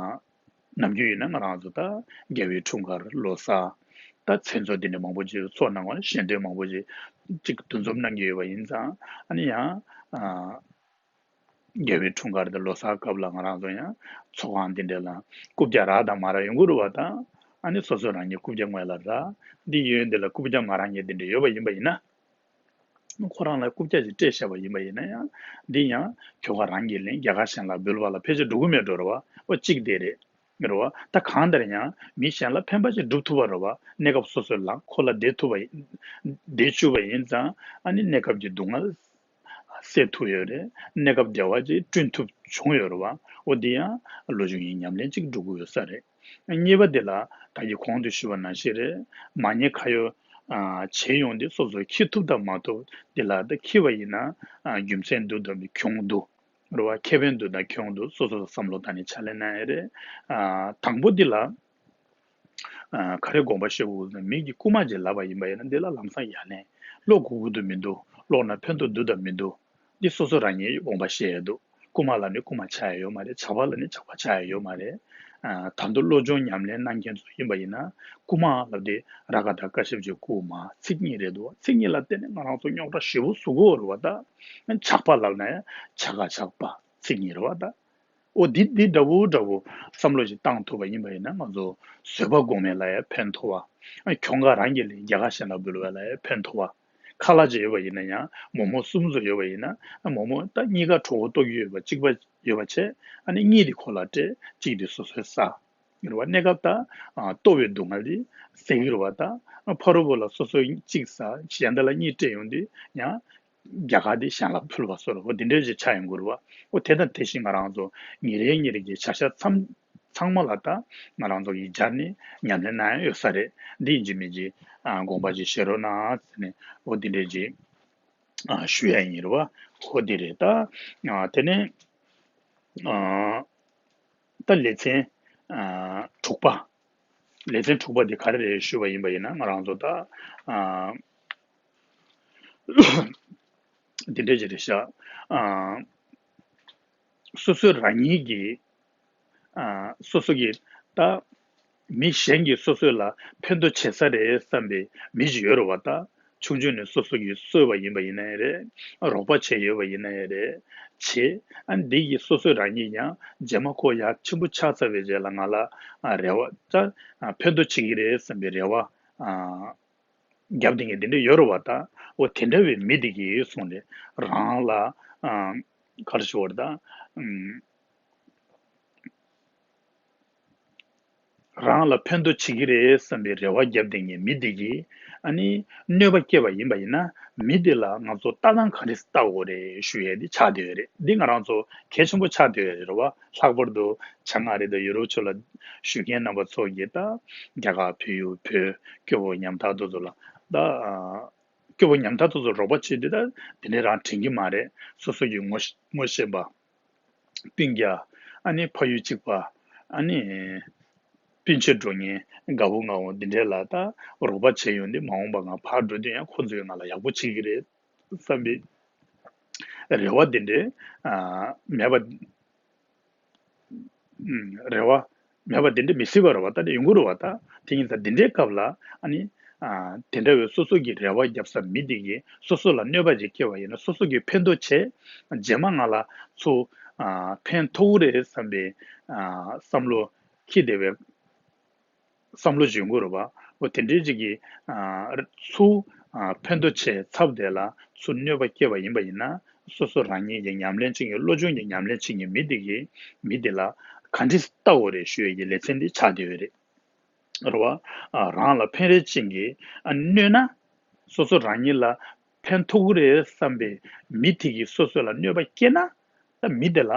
ནམ་རྒྱུན་ཡིན་ན་ང་རང་ཚོ་ད་རྒྱལ་བའི་འཁྲུངས་སྐར་ལོ་གསར་ད་མཚན་ཚོགས་དེ་འདྲ་མང་པོ་ཅིག་ཚོགས་གནང་བ་ནི་ཞལ་འདོན་མང་པོ་ཅིག་ཅིག་འདུ་འཛོམས་གནང་གི་ཡོད་པ་ཡིན་ཙང་། ཨ་ནི་ཡང་ཨ་རྒྱལ་བའི་འཁྲུངས་སྐར་དང་ལོ་གསར་སྐབས་ལ་ང་རང་ཚོ་ཡང་ཚོགས་ཁང་འདི་འདྲ་ལ་རྐུབ་བཀྱག་རག་དང་མ་རག་ཡོང་གི་རེད་བ་དང་། ཨ་ནི་སོ་སོ་རང་གི་རྐུབ་བཀྱག་དངོས་ལ་རག་འདི་ཡོད་འདི་ལ་རྐུབ་བཀྱག་མ་རག་མཁན་འདི་འདྲ་ཡོད་པ་ཡིན་པ་ཡིན་ན། ཁོ་རང་ལ་རྐུབ་བཀྱག་ཅིག་སྤྲད་བཞག་པ་ཡིན་པ་ཡིན་ན་ཡང་། འདི་ཡང་གྱོང་ཁ་རང་གིས་ལེན། རྒྱལ་ཁ་གཞན་ལ་འབུལ་བ་ལ་ཕལ་ཆེར་འགྲོ་གི་མེད་འགྲོ་རེད་བ། ཨོ་གཅིག་དེ་རེད། རེད་བ། ད་གང་ལྟར་ཡང་མི་གཞན་ལ་ཕན་པ་ཅིག་སྒྲུབ་ཐུབ་པ་རེད་བ། གནས་སྐབས་སོ་སོའི་ལ་ཁོ་ལ་བདེ་ཐུབ་པ་ཡིན། བདེ་བཅུག་པ་ཡིན་ཙང་ཨ་ནི་གནས་སྐབས་ཀྱི་སྡུག་བསྔལ་སེལ་ཐུབ་ཡོད་རེད། གནས་སྐབས་བདེ་བ་ཅིག་བསྐྲུན་ཐུབ་བྱུང་ཡོད་རེད་བ། འོ་འདི་ཡང་ལོ་རྒྱུས་ཡིན་ཉམས་ལེན་ཅིག་འགྲོ་གི་ཡོད་ས་རེད། གཉིས་པ་དེ་ལ་ད་གིན་གོང་དུ་ཞུས་པ་ནང་བཞིན་རེད། མ་ཉེས་ཁ་གཡོག་ཨ་བྱས་ཡོང་དུས་སོ་སོ་འཁྱེར་ཐུབ་དང་མ་ཐུབ་དེ་ལ། ད་འཁྱེར་བ་ཡིན་ན་ཨ་རྒྱུ་མཚན་འདུག་དང་མི་གྱོང་འདུག་རེད་བ། ཁེ་ཕན་འདུག་དང་གྱོང་འདུག་སོ་སོ་བསམ་བློ་བཏང་ནས་ཕྱག་ལས་གནང་ཡ་རེད། ཨ་དང་པོ་འདི་ལ་ཨ་ག་རེ་དགོངས་པ་བཞེས་དགོས་ན། མི་གིས་རྐུ་མ་ཅིག་ལབ་པ་ཡིན་པ་ཡིན་ན་འདི་ལ་ལམ་སང་ཡ་ལན་ཀློག་དགོས་ཀྱི་འདུག་མི་འདུག་ཀློག་ན་ཕན་ཐོགས་འདུག་དང་མི་འདུག་འདི་སོ་སོ་རང་ཉིད་དགོངས་པ་བཞེས་ཡ་འདུག་རྐུ་མ་ལབ་ནས་རྐུ་མ་ཆགས་ཡ་ཡོད་མ་རེད། ཇག་པ་ལབ་ནས་ཇག་པ་ཆགས་ཡ་ཡོད་མ་རེད། ཨ་ད་དུང་བློ་སྦྱོང་ཉམས་ལེན་གནང་མཁན་ཚོ་ཡིན་པ་ཡིན་ན། རྐུ་མ་ལབ་དེ་རཀྵ་ཏ་ཀ་ཤབ་ཀྱི་རྐུ་མ་ཚིག་གཉིས་རེད་འདུག་ཚིག་གཉིས་ལ་བརྟེན་ནས་ང་རང་ཚོ་རྙོག་དྲ་ཞེ་པོ་བཟོ་གི་ཡོད་རེད་བ་ད། ཇག་པ་ལབ་ན་ཡང་ཇ་ག་ཇག་པ་ཚིག་གཉིས་རེད་བ་ད། འོ་འདི་འདི་འདྲ་བོ་འདྲ་བོ་བསམ་བློ་ཞིག་བཏང་ཐུབ་པ་ཡིན་པ་ཡིན་ན། ང་ཚོ་བཟོད་པ་སྒོམ་པ་ལ་ཡང་ཕན་ཐོགས་པ། ཨ་གྱོང་ཁ་རང་གི་ལས་རྒྱལ་ཁ་གཞན་ལ་འབུལ་བ་ལ་ཡང་ཕན་ཐོགས་པ། ཁ་ལག་ཅིག་ཡོད་པ་ཡིན་ན་ཡང་། མོག་མོག་གསུམ་ཚོ་ཡོད་པ་ཡིན་ན། ཨ་མོག་མོག་ད་གཉིས་ཀ་གྲོད་ཁོག་ལྟོགས་ཀྱི་ཡོད་པ་གཅིག་པ་ཡོད་པ་བྱས། ཨ་ནི་གཉིས་དེ་ཁོ་ལ་སྤྲད། གཅིག་དེ་སོ་སོས་ཟ། རེད་བ། གནས་སྐབས་ད་ཨ་ལྟོ་བའི་སྡུག་བསྔལ་དེ་སེལ་གྱི་རེད་བ་ད། ཨ་ཕ་རོལ་པོ་ལ་སོ་སོས་གཅིག་ཟ། གཞན་དག་ལ་གཉིས་སྤྲད་ཡོང་དུས་ཡང་རྒྱལ་ཁ་དེ་གཞན་ལ་ཕུལ་བ་བཟོ་འདྲ་བོ་འདི་འདྲ་ཞིག་ཆགས་ཡོང་གི་རེད་བ། འོ་དེ་དང་དེ་བཞིན་ང་རང་ཚོ་ཉིན་རེ་ཉིན་རེ་གི་བྱ་བཞག་ཚང་ཚང་མ་ལ་ད་ང་རང་ཚོ་གིས་སྦྱར་ནས་ཉམས་ལེན་གནང་ཡ་ཡོད་ས་རེད། འདི་ཡིན་གཅིག་མིན་གཅིག་ཨ་དགོངས་པ་ཅིག་བཞེས་རོགས་གནང་ཟེར་ནས། འོ་འདི་འདྲ་ཅིག་ཨ་ཞུ་ཡ་ཡིན་རེད་བ། འོ་འདི་རེད་ད། ཨ་དེ་ནས་ཨ་ད་ལེ་ཚན་ཨ་དྲུག་པ། ལེ་ཚན་དྲུག་པ་འདི་ག་རེ་རེད་ཞུས་པ་ཡིན་པ་ཡིན་ན། ང་རང་ཚོ་ད་ཨ་འདི་འདྲ་ཅིག་རེད་ཤག་ཨ་སོ་སོ་རང་ཉིད་ཀྱི་ཨ་སོ་སོ་གི་ད་མི་གཞན་གྱིས་སོ་སོ་ལ་ཕན་ཐོགས་བྱེད་ས་རེད་བསམ་པའི་མི་ཞིག་ཡོད་རེད་བ་ད། ཆུང་ཆུང་ནས་སོ་སོ་གིས་གསོས་པ་ཡིན་པ་ཡིན་ན་ཡང་རེད། རོགས་པ་བྱས་ཡོད་པ་ཡིན་ན་ཡང་རེད། བྱས། ཨ་འདི་གིས་སོ་སོ་རང་ཉིད་ཡང་རྗེས་མ་ཁོ་ཡར་ཆེན་པོ་ཆགས་ཚར་བའི་རྗེས་ལ་ང་ལ་ཨ་རེ་བ་ད་ཨ་ཕན་ཐོགས་བྱེད་ཀྱི་རེད་བསམ་པའི་རེ་བ་ཨ་རྒྱབ་བསྡད་མཁན་དེ་འདྲ་ཡོད་རེད་བ་ད། འོ་དེ་འདྲ་བའི་མི་དེ་གིས་སོང་ནས་རང་ལ་ཨ་ག་རེ་ཞུ་དགོས་རེད་ད། ཨམ། རང་ལ་ཕན་ཐོགས་བྱེད་ཀྱི་རེད་བསམ་པའི་རེ་བ་བརྒྱབ་བསྡད་མཁན་མི་དེ་གིས། ཨ་ནི་གནོད་པ་སྐྱེལ་བ་ཡིན་པ་ཡིན་ན། མི་དེ་ལ་ང་ཚོ་ལྟ་སྟངས་ག་འདྲ་ལྟ་དགོས་རེད་ཞུ་ཡས་དེ་ཆགས་བསྡད་ཡོད་རེད། འདི་ང་རང་ཚོ་གལ་ཆེན་པོ་ཆགས་བསྡད་ཡོད་རེད་བ། ལྷག་པར་དུ་བྱང་ཨ་རི་དང་ཡུ་རོབ་ཕྱོགས་ལ་བཞུགས་མཁན་རྣམ་པ་ཚོ་གིས་ད་རྒྱ་གར་བོད་ཡུལ་བོད་སྐྱོ་བོ་ཉམ་ཐག་དེ་ཚོ་ལ་ད་ཨ་སྐྱོ་བོ་ཉམ་ཐག་དེ་ཚོ་རོགས་པ་བྱེད་དུས་ད་དེ་འདྲ་རང་དྲན་གྱི་མ་རེད། སོ་སོ་གི་ངོ་ངོ་ཤེས་པ། སྤུན་ཀྱག་ཨ་ནི་ཕ་ཡུལ་གཅིག་པ། ཨ་ནི་སྤུན་མཆེད་འགྲོ་མཁན་དགའ་བོ་ངའོ་འདི་འདྲས་ལ་ད་རོགས་པ་བྱས་ཡོང་དུས། མ་འོངས་པ་ང་ཕར་འགྲོ་དུས་ཡང་ཁོ་ཚོས་ང་ལ་ཡག་པོ་བྱེད་ཀྱི་རེད་བསམ་པའི་རེ་བ་འདི་འདྲས་ཨ་མེད་པ། ཨུམ། རེ་བ་མེད་པ་འདི་འདྲས་མི་སྲིད་པ་རེད་བ། ད་འདི་ཡོང་གི་རེད་བ། ད་དེ་ཡིན་ཙང་འདི་འདྲའི་སྐབས་ལ་ཨ་ནི་ཨ་དེ་འདྲ་བའི་སོ་སོ་གི་རེ་བ་བརྒྱབ་ས་མི་དེ་གིས་སོ་སོ་ལ་གནོད་པ་ཅིག་བསྐྱལ་བ་ཡིན་ན། སོ་སོ་གི་ཕན་ཐོགས་བྱས། རྗེས་མ་ང་ལ་ཚུར་ཨ་ཕན་ཐོགས་ཀྱི་རེད་བསམ་པའི་ཨ་བསམ་བློ་འཁྱེར་བསྡད་པའི་བསམ་བློ་ཅིག་ཡོང་གི་རེད་བ། འོ་དེ་འདྲའི་ཅིག་གིས་ཨ་ཚུར་ཨ་ཕན་ཐོགས་བྱས་ཚར་བ་དེ་ལ་ཚུར་གནོད་པ་བསྐྱལ་བ་ཡིན་པ་ཡིན་ན། སོ་སོ་རང་ཉིད་ཀྱི་ཉམས་ལེན་བྱེད་མཁན། བློ་སྦྱོང་གི་ཉམས་ལེན་བྱེད་མཁན་མི་དེ་གིས་མི་དེ་ལ་ག་འདྲས་ལྟ་དགོས་རེད་ཞུ་ཡས་ཀྱི་ལེ་ཚན་འདི་ཆགས་བསྡད་ཡོད་རེད། རེད་བ། ཨ་རང་ལ་ཕན་རེ་ཅན་གྱི་ཨ་གནོད་ན། སོ་སོ་རང་ཉིད་ལ་ཕན་ཐོགས་ཀྱི་རེད་བསམ་པའི་མི་དེ་གིས་སོ་སོ་ལ་གནོད་པ་བསྐྱལ་ན། ད་མི་དེ་ལ་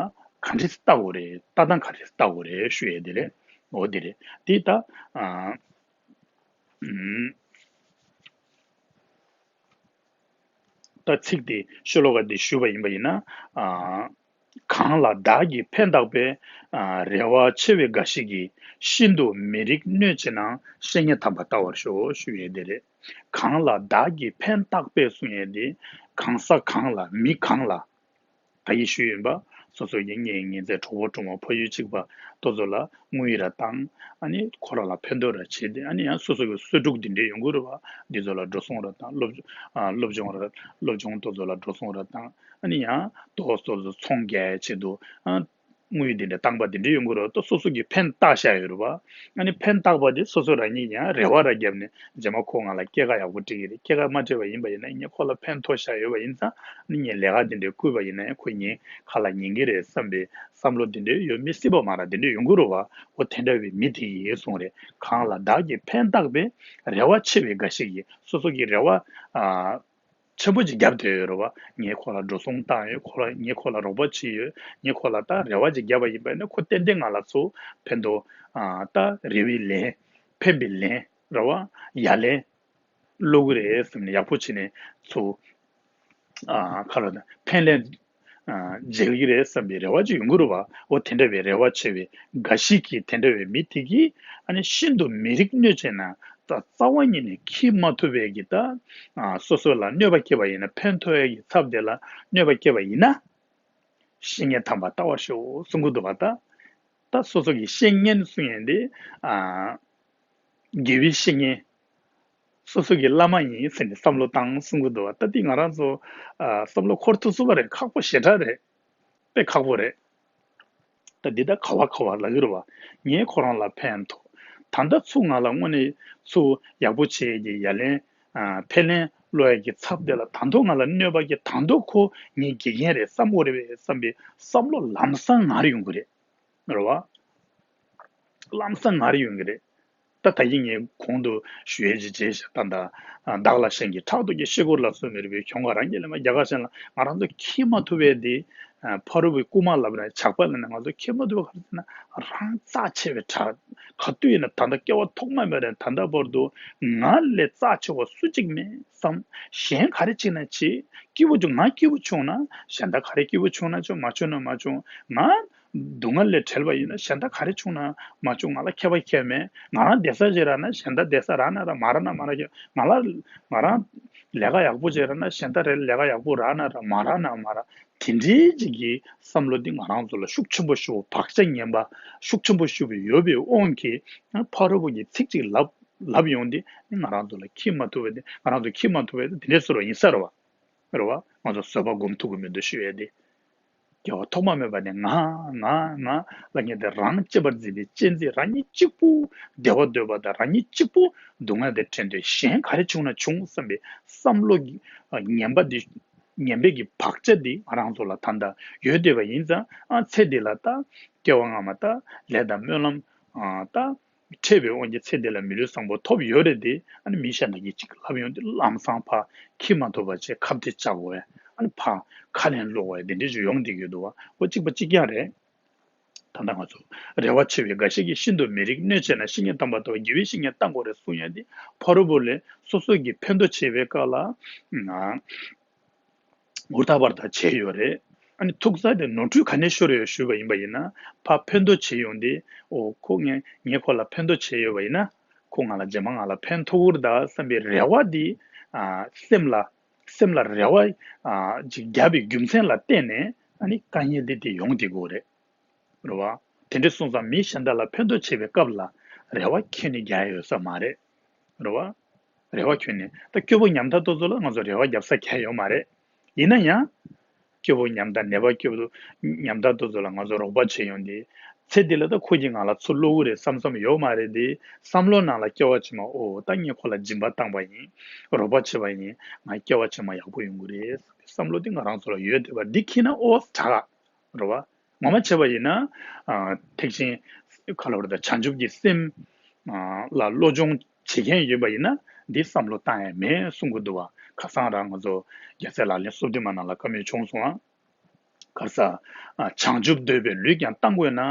ག་འདྲས་ལྟ་དགོས་རེད། ལྟ་སྟངས་ག་འདྲས་ལྟ་དགོས་རེད་ཞུ་ཡས་དེ་རེད། འོ་དེ་རེད། དེ་ད་ཨ་ཨུམ། ད་ཚིག་དེ་ཤོ་ལོ་ཀ་འདི་ཞུས་པ་ཡིན་པ་ཡིན་ན། ཨ་གང་ལ་བདག་གིས་ཕན་བཏགས་པའི། ཨ་རེ་བ་ཆེ་བའི་འགའ་ཞིག་གིས། ཤིན་ཏུ་མི་རིགས་གནོད་བྱེད་ན། བཤེས་གཉེན་དམ་པ་ལྟ་བར་ཤོག་ཞུ་ཡས་དེ་རེད། གང་ལ་བདག་གིས་ཕན་བཏགས་པའི་གསུང་ཡས་དེ། གང་ཟག་གང་ལ། མི་གང་ལ། ད་གིན་ཞུས་ཡིན་པ། སོ་སོ་གི་གཉེན་ཉེ་ཚན། གྲོགས་པོ་གྲོགས་མོ། ཕ་ཡུལ་གཅིག་པ་དེ་ཚོ་ལ་དངུལ་ར་བཏང་། ཨ་ནི་ཁོ་རང་ལ་ཕན་ཐོགས་ར་བྱས་ཏེ། ཨ་ནི་ཡང་སོ་སོ་གི་གསོས་ཕྲུག་འདི་འདྲས་ཡོང་གི་རེད་བ། འདི་ཚོ་ལ་འགྲོ་སོང་ར་བཏང་། སློབ་ཨ་སློབ་སྦྱོང་ར་སློབ་སྦྱོང་དེ་ཚོ་ལ་འགྲོ་སོང་ར་བཏང་། ཨ་ནི་ཡང་དེ་སོ་སོ་ཚོང་རྒྱག་ཆེད་དུ་ཨ་དངུལ་འདི་འདྲས་བཏང་པ་འདི་འདྲས་ཡོང་གི་རེད་བ། ད་སོ་སོ་གི་ཕན་བཏགས་བཞག་ཡོད་རེད་བ། ཨ་ནི་ཕན་བཏགས་པ་དེ་སོ་སོ་རང་ཉིད་ཡང་རེ་བ་ར་བརྒྱབ་ནས། རྗེས་མ་ཁོ་ང་ལ་སྐྱེད་ཀ་ཡག་པོ་སྤྲད་ཀྱི་རེད། སྐྱེད་ཀ་མ་སྤྲད་པ་ཡིན་པ་ཡིན་ན། ངས་ཁོ་ལ་ཕན་ཐོགས་བཞག་ཡོད་པ་ཡིན་ཙང་། ཨ་ནི་ངས་ལས་ཀ་འདི་འདྲས་བསྐུལ་བ་ཡིན་ན་ཡང་ཁོ་ངའི་ཁ་ལ་ཉན་གྱི་རེད་བསམ་པའི་བསམ་བློ་འདི་འདྲས་ཡོད་མི་སྲིད་པ་མ་རེད། འདི་འདྲས་ཡོང་གི་རེད་བ། འོ་དེ་འདྲ་བའི་མི་དེ་ཡིན་གསུངས་རེད། གང་ལ་བདག་གིས་ཕན་བཏགས་པའི། རེ་བ་ཆེ་བའི་འགའ་ཞིག་གིས། སོ་སོ་གི་རེ་བ་ཨ་ཆེན་པོ་ཅིག་བརྒྱབ་བསྡད་ཡོད་རེད་བ། ངས་ཁོ་ལ་འགྲོ་སོང་བཏང་ཡོད། ཁོ་ལ་ངས་ཁོ་ལ་རོགས་པ་བྱས་ཡོད། ངས་ཁོ་ལ་ད་རེ་བ་ཅིག་བརྒྱབ་པ་ཡིན་པ་ཡིན་ན། ཁོ་ཏན་ཏན་ང་ལ་ཚུར་ཕན་ཐོགས་ཨ་ད་རེ་བའི་ལན། ཕན་པའི་ལན་རེད་བ། ཡ་ལན་སློག་གི་རེད་བསམ་ནས། ཡག་པོ་བྱས་ནས་ཚུར་ཨ་ཁ་ལ་ཕན་ལན་ཨ་འཇལ་གྱི་རེད་བསམ་པའི་རེ་བ་ཅིག་ཡོང་གི་རེད་བ། འོ་དེ་འདྲ་བའི་རེ་བ་ཆེ་བའི་འགའ་ཞིག་གིས། དེ་འདྲ་བའི་མི་དེ་གིས་ཨ་ནི་ཤིན་ཏུ་མི་རིགས་གནོད་བྱེད་ན། ད་རྩ་བ་ཉིད་ནས་འཁྱེར་མ་ཐུབ་པའི་གི། ད་ཨ་སོ་སོ་ལ་གནོད་པ་བསྐྱལ་བ་ཡིན་ན། ཕན་ཐོགས་ཡས་ཀྱི་ཚབ་དེ་ལ་གནོད་པ་བསྐྱལ་བ་ཡིན་ན། བཤེས་གཉེན་དམ་པ་ལྟ་བར་ཤོག་གསུང་གི་འདུག་བ་ད། ད་སོ་སོ་གི་བཤེས་གཉེན་གསུང་ཡས་འདི། ཨ། དགེ་བའི་བཤེས་གཉེན། སོ་སོ་གི་བླ་མ་ཡིན་ཟེར་ནས་བསམ་བློ་བཏང་གསུང་གི་འདུག་བ། ད་འདི་ང་རང་ཚོ། ཨ། བསམ་བློ་འཁོར་ཐུབ་ཚུགས་པ་རེད། ཁག་པོ་ཞེ་དྲག་རེད། དཔེ་ཁག་པོ་རེད། ད་འདི་ད་ག་བ་ག་བ་ལབ་ཀྱི་རེད་བ། ངས་ཁོ་རང་ལ་ཕན་ཐོགས། ད་ལྟ་ཚུར་ང་ལ་དངོས་གནས་ཚུར་ཡག་པོ་བྱེད་ཀྱི་ཡ་ལན། ཨ། ཕན་ལན་སློག་ཡ་གི་ཚབ་དེ་ལ་ད་དུང་ང་ལ་གནོད་པ་གི་ད་དུང་ཁོ་ངའི་དགེ་རྒན་རེད་བསམ་དགོས་རེད་པས་བསམ་པའི་བསམ་བློ་ལམ་སང་ངར་ཡོང་གི་རེད། རེད་བ། ལམ་སང་ངར་ཡོང་གི་རེད། ད་ད་གིན་ངས་གོང་དུ་ཞུ་ཡས་ཅིག་བྱས་ཤག་ད་ད་བདག་ལ་གཞན་གྱིས་ཕྲག་དོག་གི་ཤེས་སྐོར་ལ་སོགས་མི་རིགས་པའི་གྱོང་ཁ་རང་གིས་ལེན་པ། རྒྱ་གར་གཞན་ལ་ང་རང་ཚོ་འཁྱེར་མ་ཐུབ་པའི་དེ། ཕ་རོལ་པོའི་རྐུ་མ་ལབ་ན་ཇག་པ་ལབ་ན་ང་ཚོ་འཁྱེར་མ་ཐུབ་པ་ག་རེ་ཟེར་ན། རང་རྩ་ཆེ་བའི་གྲས། ག་དུས་ཡིན་ན་ད་ལྟ་སྐྱེ་བ་ཐོག་མ་མེད་ནས་ད་ལྟ་བར་དུ་ང་ལས་རྩ་ཆེ་བ་སུ་གཅིག་མེད་བསམ། གཞན་ག་རེ་བྱས་ན་བྱེད། སྐྱིད་པོ་བྱུང་། ང་སྐྱིད་པོ་བྱུང་ན་གཞན་དག་ག་རེ་སྐྱིད་པོ་བྱུང་ན་བྱུང་། མ་བྱུང་ན་མ་བྱུང་། ང་སྡུག་བསྔལ་ལས་བྲལ་བ་ཡིན་ན་གཞན་དག་ག་རེ་བྱུང་ན་མ་བྱུང་། ང་ལ་ཁྱད་པར་ཁྱད་མེད། ང་རང་བསྡད་ས་ཅིག་རག་ན་གཞན་དག་བསྡད་ས་རག་ན་རག། མ་རག་ན་མ་རག། ང་ལ། ང་རང་ལས་ཀ་ཡག་པོ་བྱས་རག་ན་གཞན་དག་རེ་ལས་ཀ་ཡག་པོ་རག་ན་རག། མ་རག་ན་མ་རག། དེ་འདྲའི་ཅིག་གི་བསམ་བློ་འདི་ང་རང་ཚོ་ལ་ཤུགས་ཆེན་པོ་ཞེ་པོ་བག་ཆགས་ངན་པ་ཤུགས་ཆེན་པོ་ཞེ་པོ་ཡོད་པའི་དབང་གིས། ཕ་རོལ་པོ་གི་ཚིག་ཅིག་ལབ་ལབ་ཡོང་དུས་ང་རང་ཚོ་ལ་འཁྱེར་མ་ཐུབ་པ་དེ། ང་རང་ཚོ་འཁྱེར་མ་ཐུབ་པ་དེ་དེ་འདྲའི་བཟོ་འདྲ་ཡིན་ས་རེད་བ། རེད་བ། ང་ཚོ་བཟོད་པ་སྒོམ་ཐུབ་ཀྱི་མི་འདུག་ཞུ་ཡས་དེ། སྐྱེ་བ་ཐོག་མ་མེད་པ་ནས་ང་ང་ང་ལབ་མཁན་དེ། རང་གཅེས་པར་འཛིན་པའི་གཅེས་འཛིན། རང་ཉིད་གཅིག་པུ་བདེ་བ་འདོད་པ་དང་། རང་ཉིད་གཅིག་པུ་སྡུག་བསྔལ་དེ་དྲན་ཏེ་གཞན་ག་རེ་བྱུང་ན་བྱུང་བསམ་པའི་བསམ་བློ་གི་ངན་པ་འདི། ངན་པའི་གི་བག་ཆགས་འདི་ང་རང་ཚོ་ལ་ད་ལྟ་ཡོད་བསྡད་པ་ཡིན་ཙང་། ཨ། ཚེ་འདི་ལ་ད་སྐྱེ་བ་སྔ་མ་ད་ལས་དང་སྨོན་ལམ། ཨ། ད་འཕྲད་པའི་དབང་གིས་ཚེ་འདི་ལ་མི་ལུས་བཟང་པོ་ཐོབ་ཡོད་རེད་དེ། ཨ་ནི་མི་གཞན་དག་གིས་ཅིག་ལབ་ཡོང་དུས་ལམ་སང་ཕར་འཁྱེར་མ་ཐུབ་པ་བྱས། ཁ་གཏད་བཅག་དགོས་པ། ཨ་ནི་ཕར་ཁ་ལན་སློག་པ་དེ་འདྲ་ཞིག་ཡོང་བསྡད་ཀྱི་འདུག་བ། འོ། གཅིག་པ་གཅིག་རྐྱང་རེད། ད་ལྟ་ང་ཚོ་རེ་བ་ཆེ་བའི་འགའ་ཞིག་གིས། ཤིན་ཏུ་མི་རིགས་གནོད་བྱེད་ན། བཤེས་གཉེན་དམ་པ་ལྟ་བུ། དགེ་བའི་བཤེས་གཉེན་བཏང་དགོས་རེད་གསུང་ཡ་དེ། ཕ་རོལ་པོ་ལས་སོ་སོ་གིས་ཕན་ཐོགས་བྱེད་པའི་སྐབས་ལ། ང་ཧུར་ཐག་པར་ཐག་བྱས་ཡོད་རེད། ཨ་ནི་ཐུག་ས་དེ་ནོར་འཁྲུལ་ག་ནས་ཤོར་ཡོད་ཞུས་པ་ཡིན་པ་ཡིན་ན། ཕར་ཕན་ཐོགས་བྱེད་ཡོང་དུས། འོ། ཁོ་ངས་ངས་ཁོ་ལ་ཕན་ཐོགས་བྱས་ཡོད་པ་ཡིན་ན། ཁོ་ང་ལ་རྗེས་མ་ང་ལ་ཕན་ཐོགས་ཀྱི་རེད་ད་བསམ་པའི་རེ་བ་འདི། ཨ། སེམས་ལ། སེམས་ལ་རེ་བ། ཨ། ཅིག་བརྒྱབ་པའི་རྒྱུ་མཚན་ལ་བརྟེན་ནས། ཨ་ནི་དཀའ་ངལ་འདི་དེ་ཡོང་བསྡད་ཀྱི་ཡོད་རེད། རེད་བ། དེ་འདྲ་སོང་ཙང་མི་གཞན་དག་ལ་ཕན་ཐོགས་བྱེད་པའི་སྐབས་ལ་རེ་བ་ཁྱོན་ནས་རྒྱག་ཡ་ཡོད་ས་མ་རེད། རེད་བ། རེ་བ་ཁྱོན་ནས། ད་སྐྱོ་པོ་ཉམ་ཐག་དེ་ཚོ་ལ་ང་ཚོ་རེ་བ་རྒྱབ་ས་གང་ཡང་ཡོད་མ་རེད། ཡིན་ན་ཡང་། སྐྱོ་པོ་ཉམ་ཐག། ནད་པ་སྐྱོ་པོ་ཉམ་ཐག་དེ་ཚོ་ལ་ང་ཚོ་རོགས་པ་བྱེད་ཡོང་དུས། ཚེ་འདི་ལ་ད་ཁོ་གིས་ང་ལ་ཚུར་བསླུ་གི་རེད་བསམ་བསམ་ཡོད་མ་རེད་དེ། བསམ་བློ་ནང་ལ་སྐྱེ་བ་ཕྱི་མ། འོ། ད་ངས་ཁོ་ལ་སྦྱིན་པ་བཏང་པ་ཡིན། རོགས་པ་བྱས་པ་ཡིན། ང་སྐྱེ་བ་ཕྱི་མ་ཡག་པོ་ཡོང་གི་རེད་བསམ་པའི་བསམ་བློ་དེ་ང་རང་ཚོ་ལ་ཡོད་བསྡད་པ་འདི་འཁྱེར་ན། འོ། དྲག་ག་རེད་བ། ངོ་མ་བྱས་པ་ཡིན་ན། ཨ། ཐེག་ཆེན་ག་ལ་བར་དུ་བྱང་ཆུབ་ཀྱི་སེམས། ཨ། ལ་བློ་སྦྱོང་བྱེད་མཁན་ཡིན་པ་ཡིན་ན། འདི་བསམ་བློ་བཏང་ཡ་མེད་གསུང་གི་འདུག་བ། ཁ་སང་རང་ང་ཚོ་རྒྱལ་སྲས་ལག་ལེན་སོ་བདུན་མ་ནང་ལ་བཀའ་མོལ་བྱུང་སོང་ཨ། ག་རེ་ཟེར། ཨ། བྱང་ཆུབ་འདོད་པས་ལུས་ཀྱང་གཏང་དགོས་ན།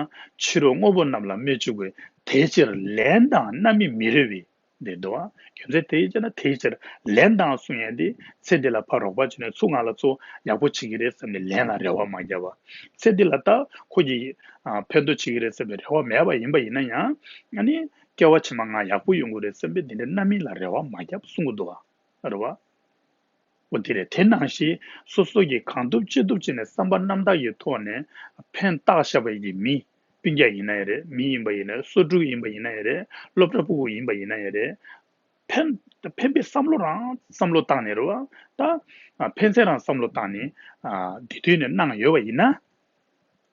ཕྱི་རོལ་དངོས་པོ་རྣམས་ལ་སྨད་བྱེད་དགོས། དེ་ཕྱིར་ལན་དང་རྣམ་སྨིན་མི་རེ་བའི། འདི་འདུག་ཨ། རྒྱུ་མཚན་དེ་ཡིན་ཙང་། དེའི་ཕྱིར་ལན་དང་གསུང་ཡས་འདི། ཚེ་འདི་ལ་ཕར་རོགས་པ་བྱས་ནས་ཚུར་ང་ལ་ཚུར་ཡག་པོ་བྱེད་ཀྱི་རེད་བསམ་ནས་ལན་ལ་རེ་བ་མ་བརྒྱབ་པ། ཚེ་འདི་ལ་ད་ཁོ་གིས། ཨ། ཕན་ཐོགས་བྱེད་ཀྱི་རེད་བསམ་པའི་རེ་བ་མེད་པ་ཡིན་པ་ཡིན་ན་ཡང་། ཨ་ནི་སྐྱེ་བ་ཕྱི་མ་ང་ཡག་པོ་ཡོང་གི་རེད་བསམ་པའི་འདི་འདྲའི་རྣམ་སྨིན་ལ་རེ་བ་མ་བརྒྱབ་གསུང་གི་འདུག་ཨ། རེད་བ། འོ། དེ་རེད། དེ་ནང་བཞིན་སོ་སོ་གིས་གང་ཐུབ་ཅི་ཐུབ་བྱས་ནས་བསམ་པ་རྣམ་དག་གི་ཐོག་ནས་ཕན་བཏགས་བཞག་པ་ཡི་མི། སྤུན་ཀྱག་ཡིན་ན་ཡང་རེད། མི་ཡིན་པ་ཡིན་ན་ཡང་། སོ་ཕྲུག་ཡིན་པ་ཡིན་ན་ཡང་རེད། སློབ་གྲྭ་ཕྲུ་གུ་ཡིན་པ་ཡིན་ན་ཡང་རེད། ཕན། ཕན་པའི་བསམ་བློ་རང་བསམ་བློ་བཏང་ནས། རེད་བ། ད་ཕན་སེམས་རང་བསམ་བློ་བཏང་ནས། ཨ། དེ་དུས་ནས་གནང་ཡོད་པ་ཡིན་ན།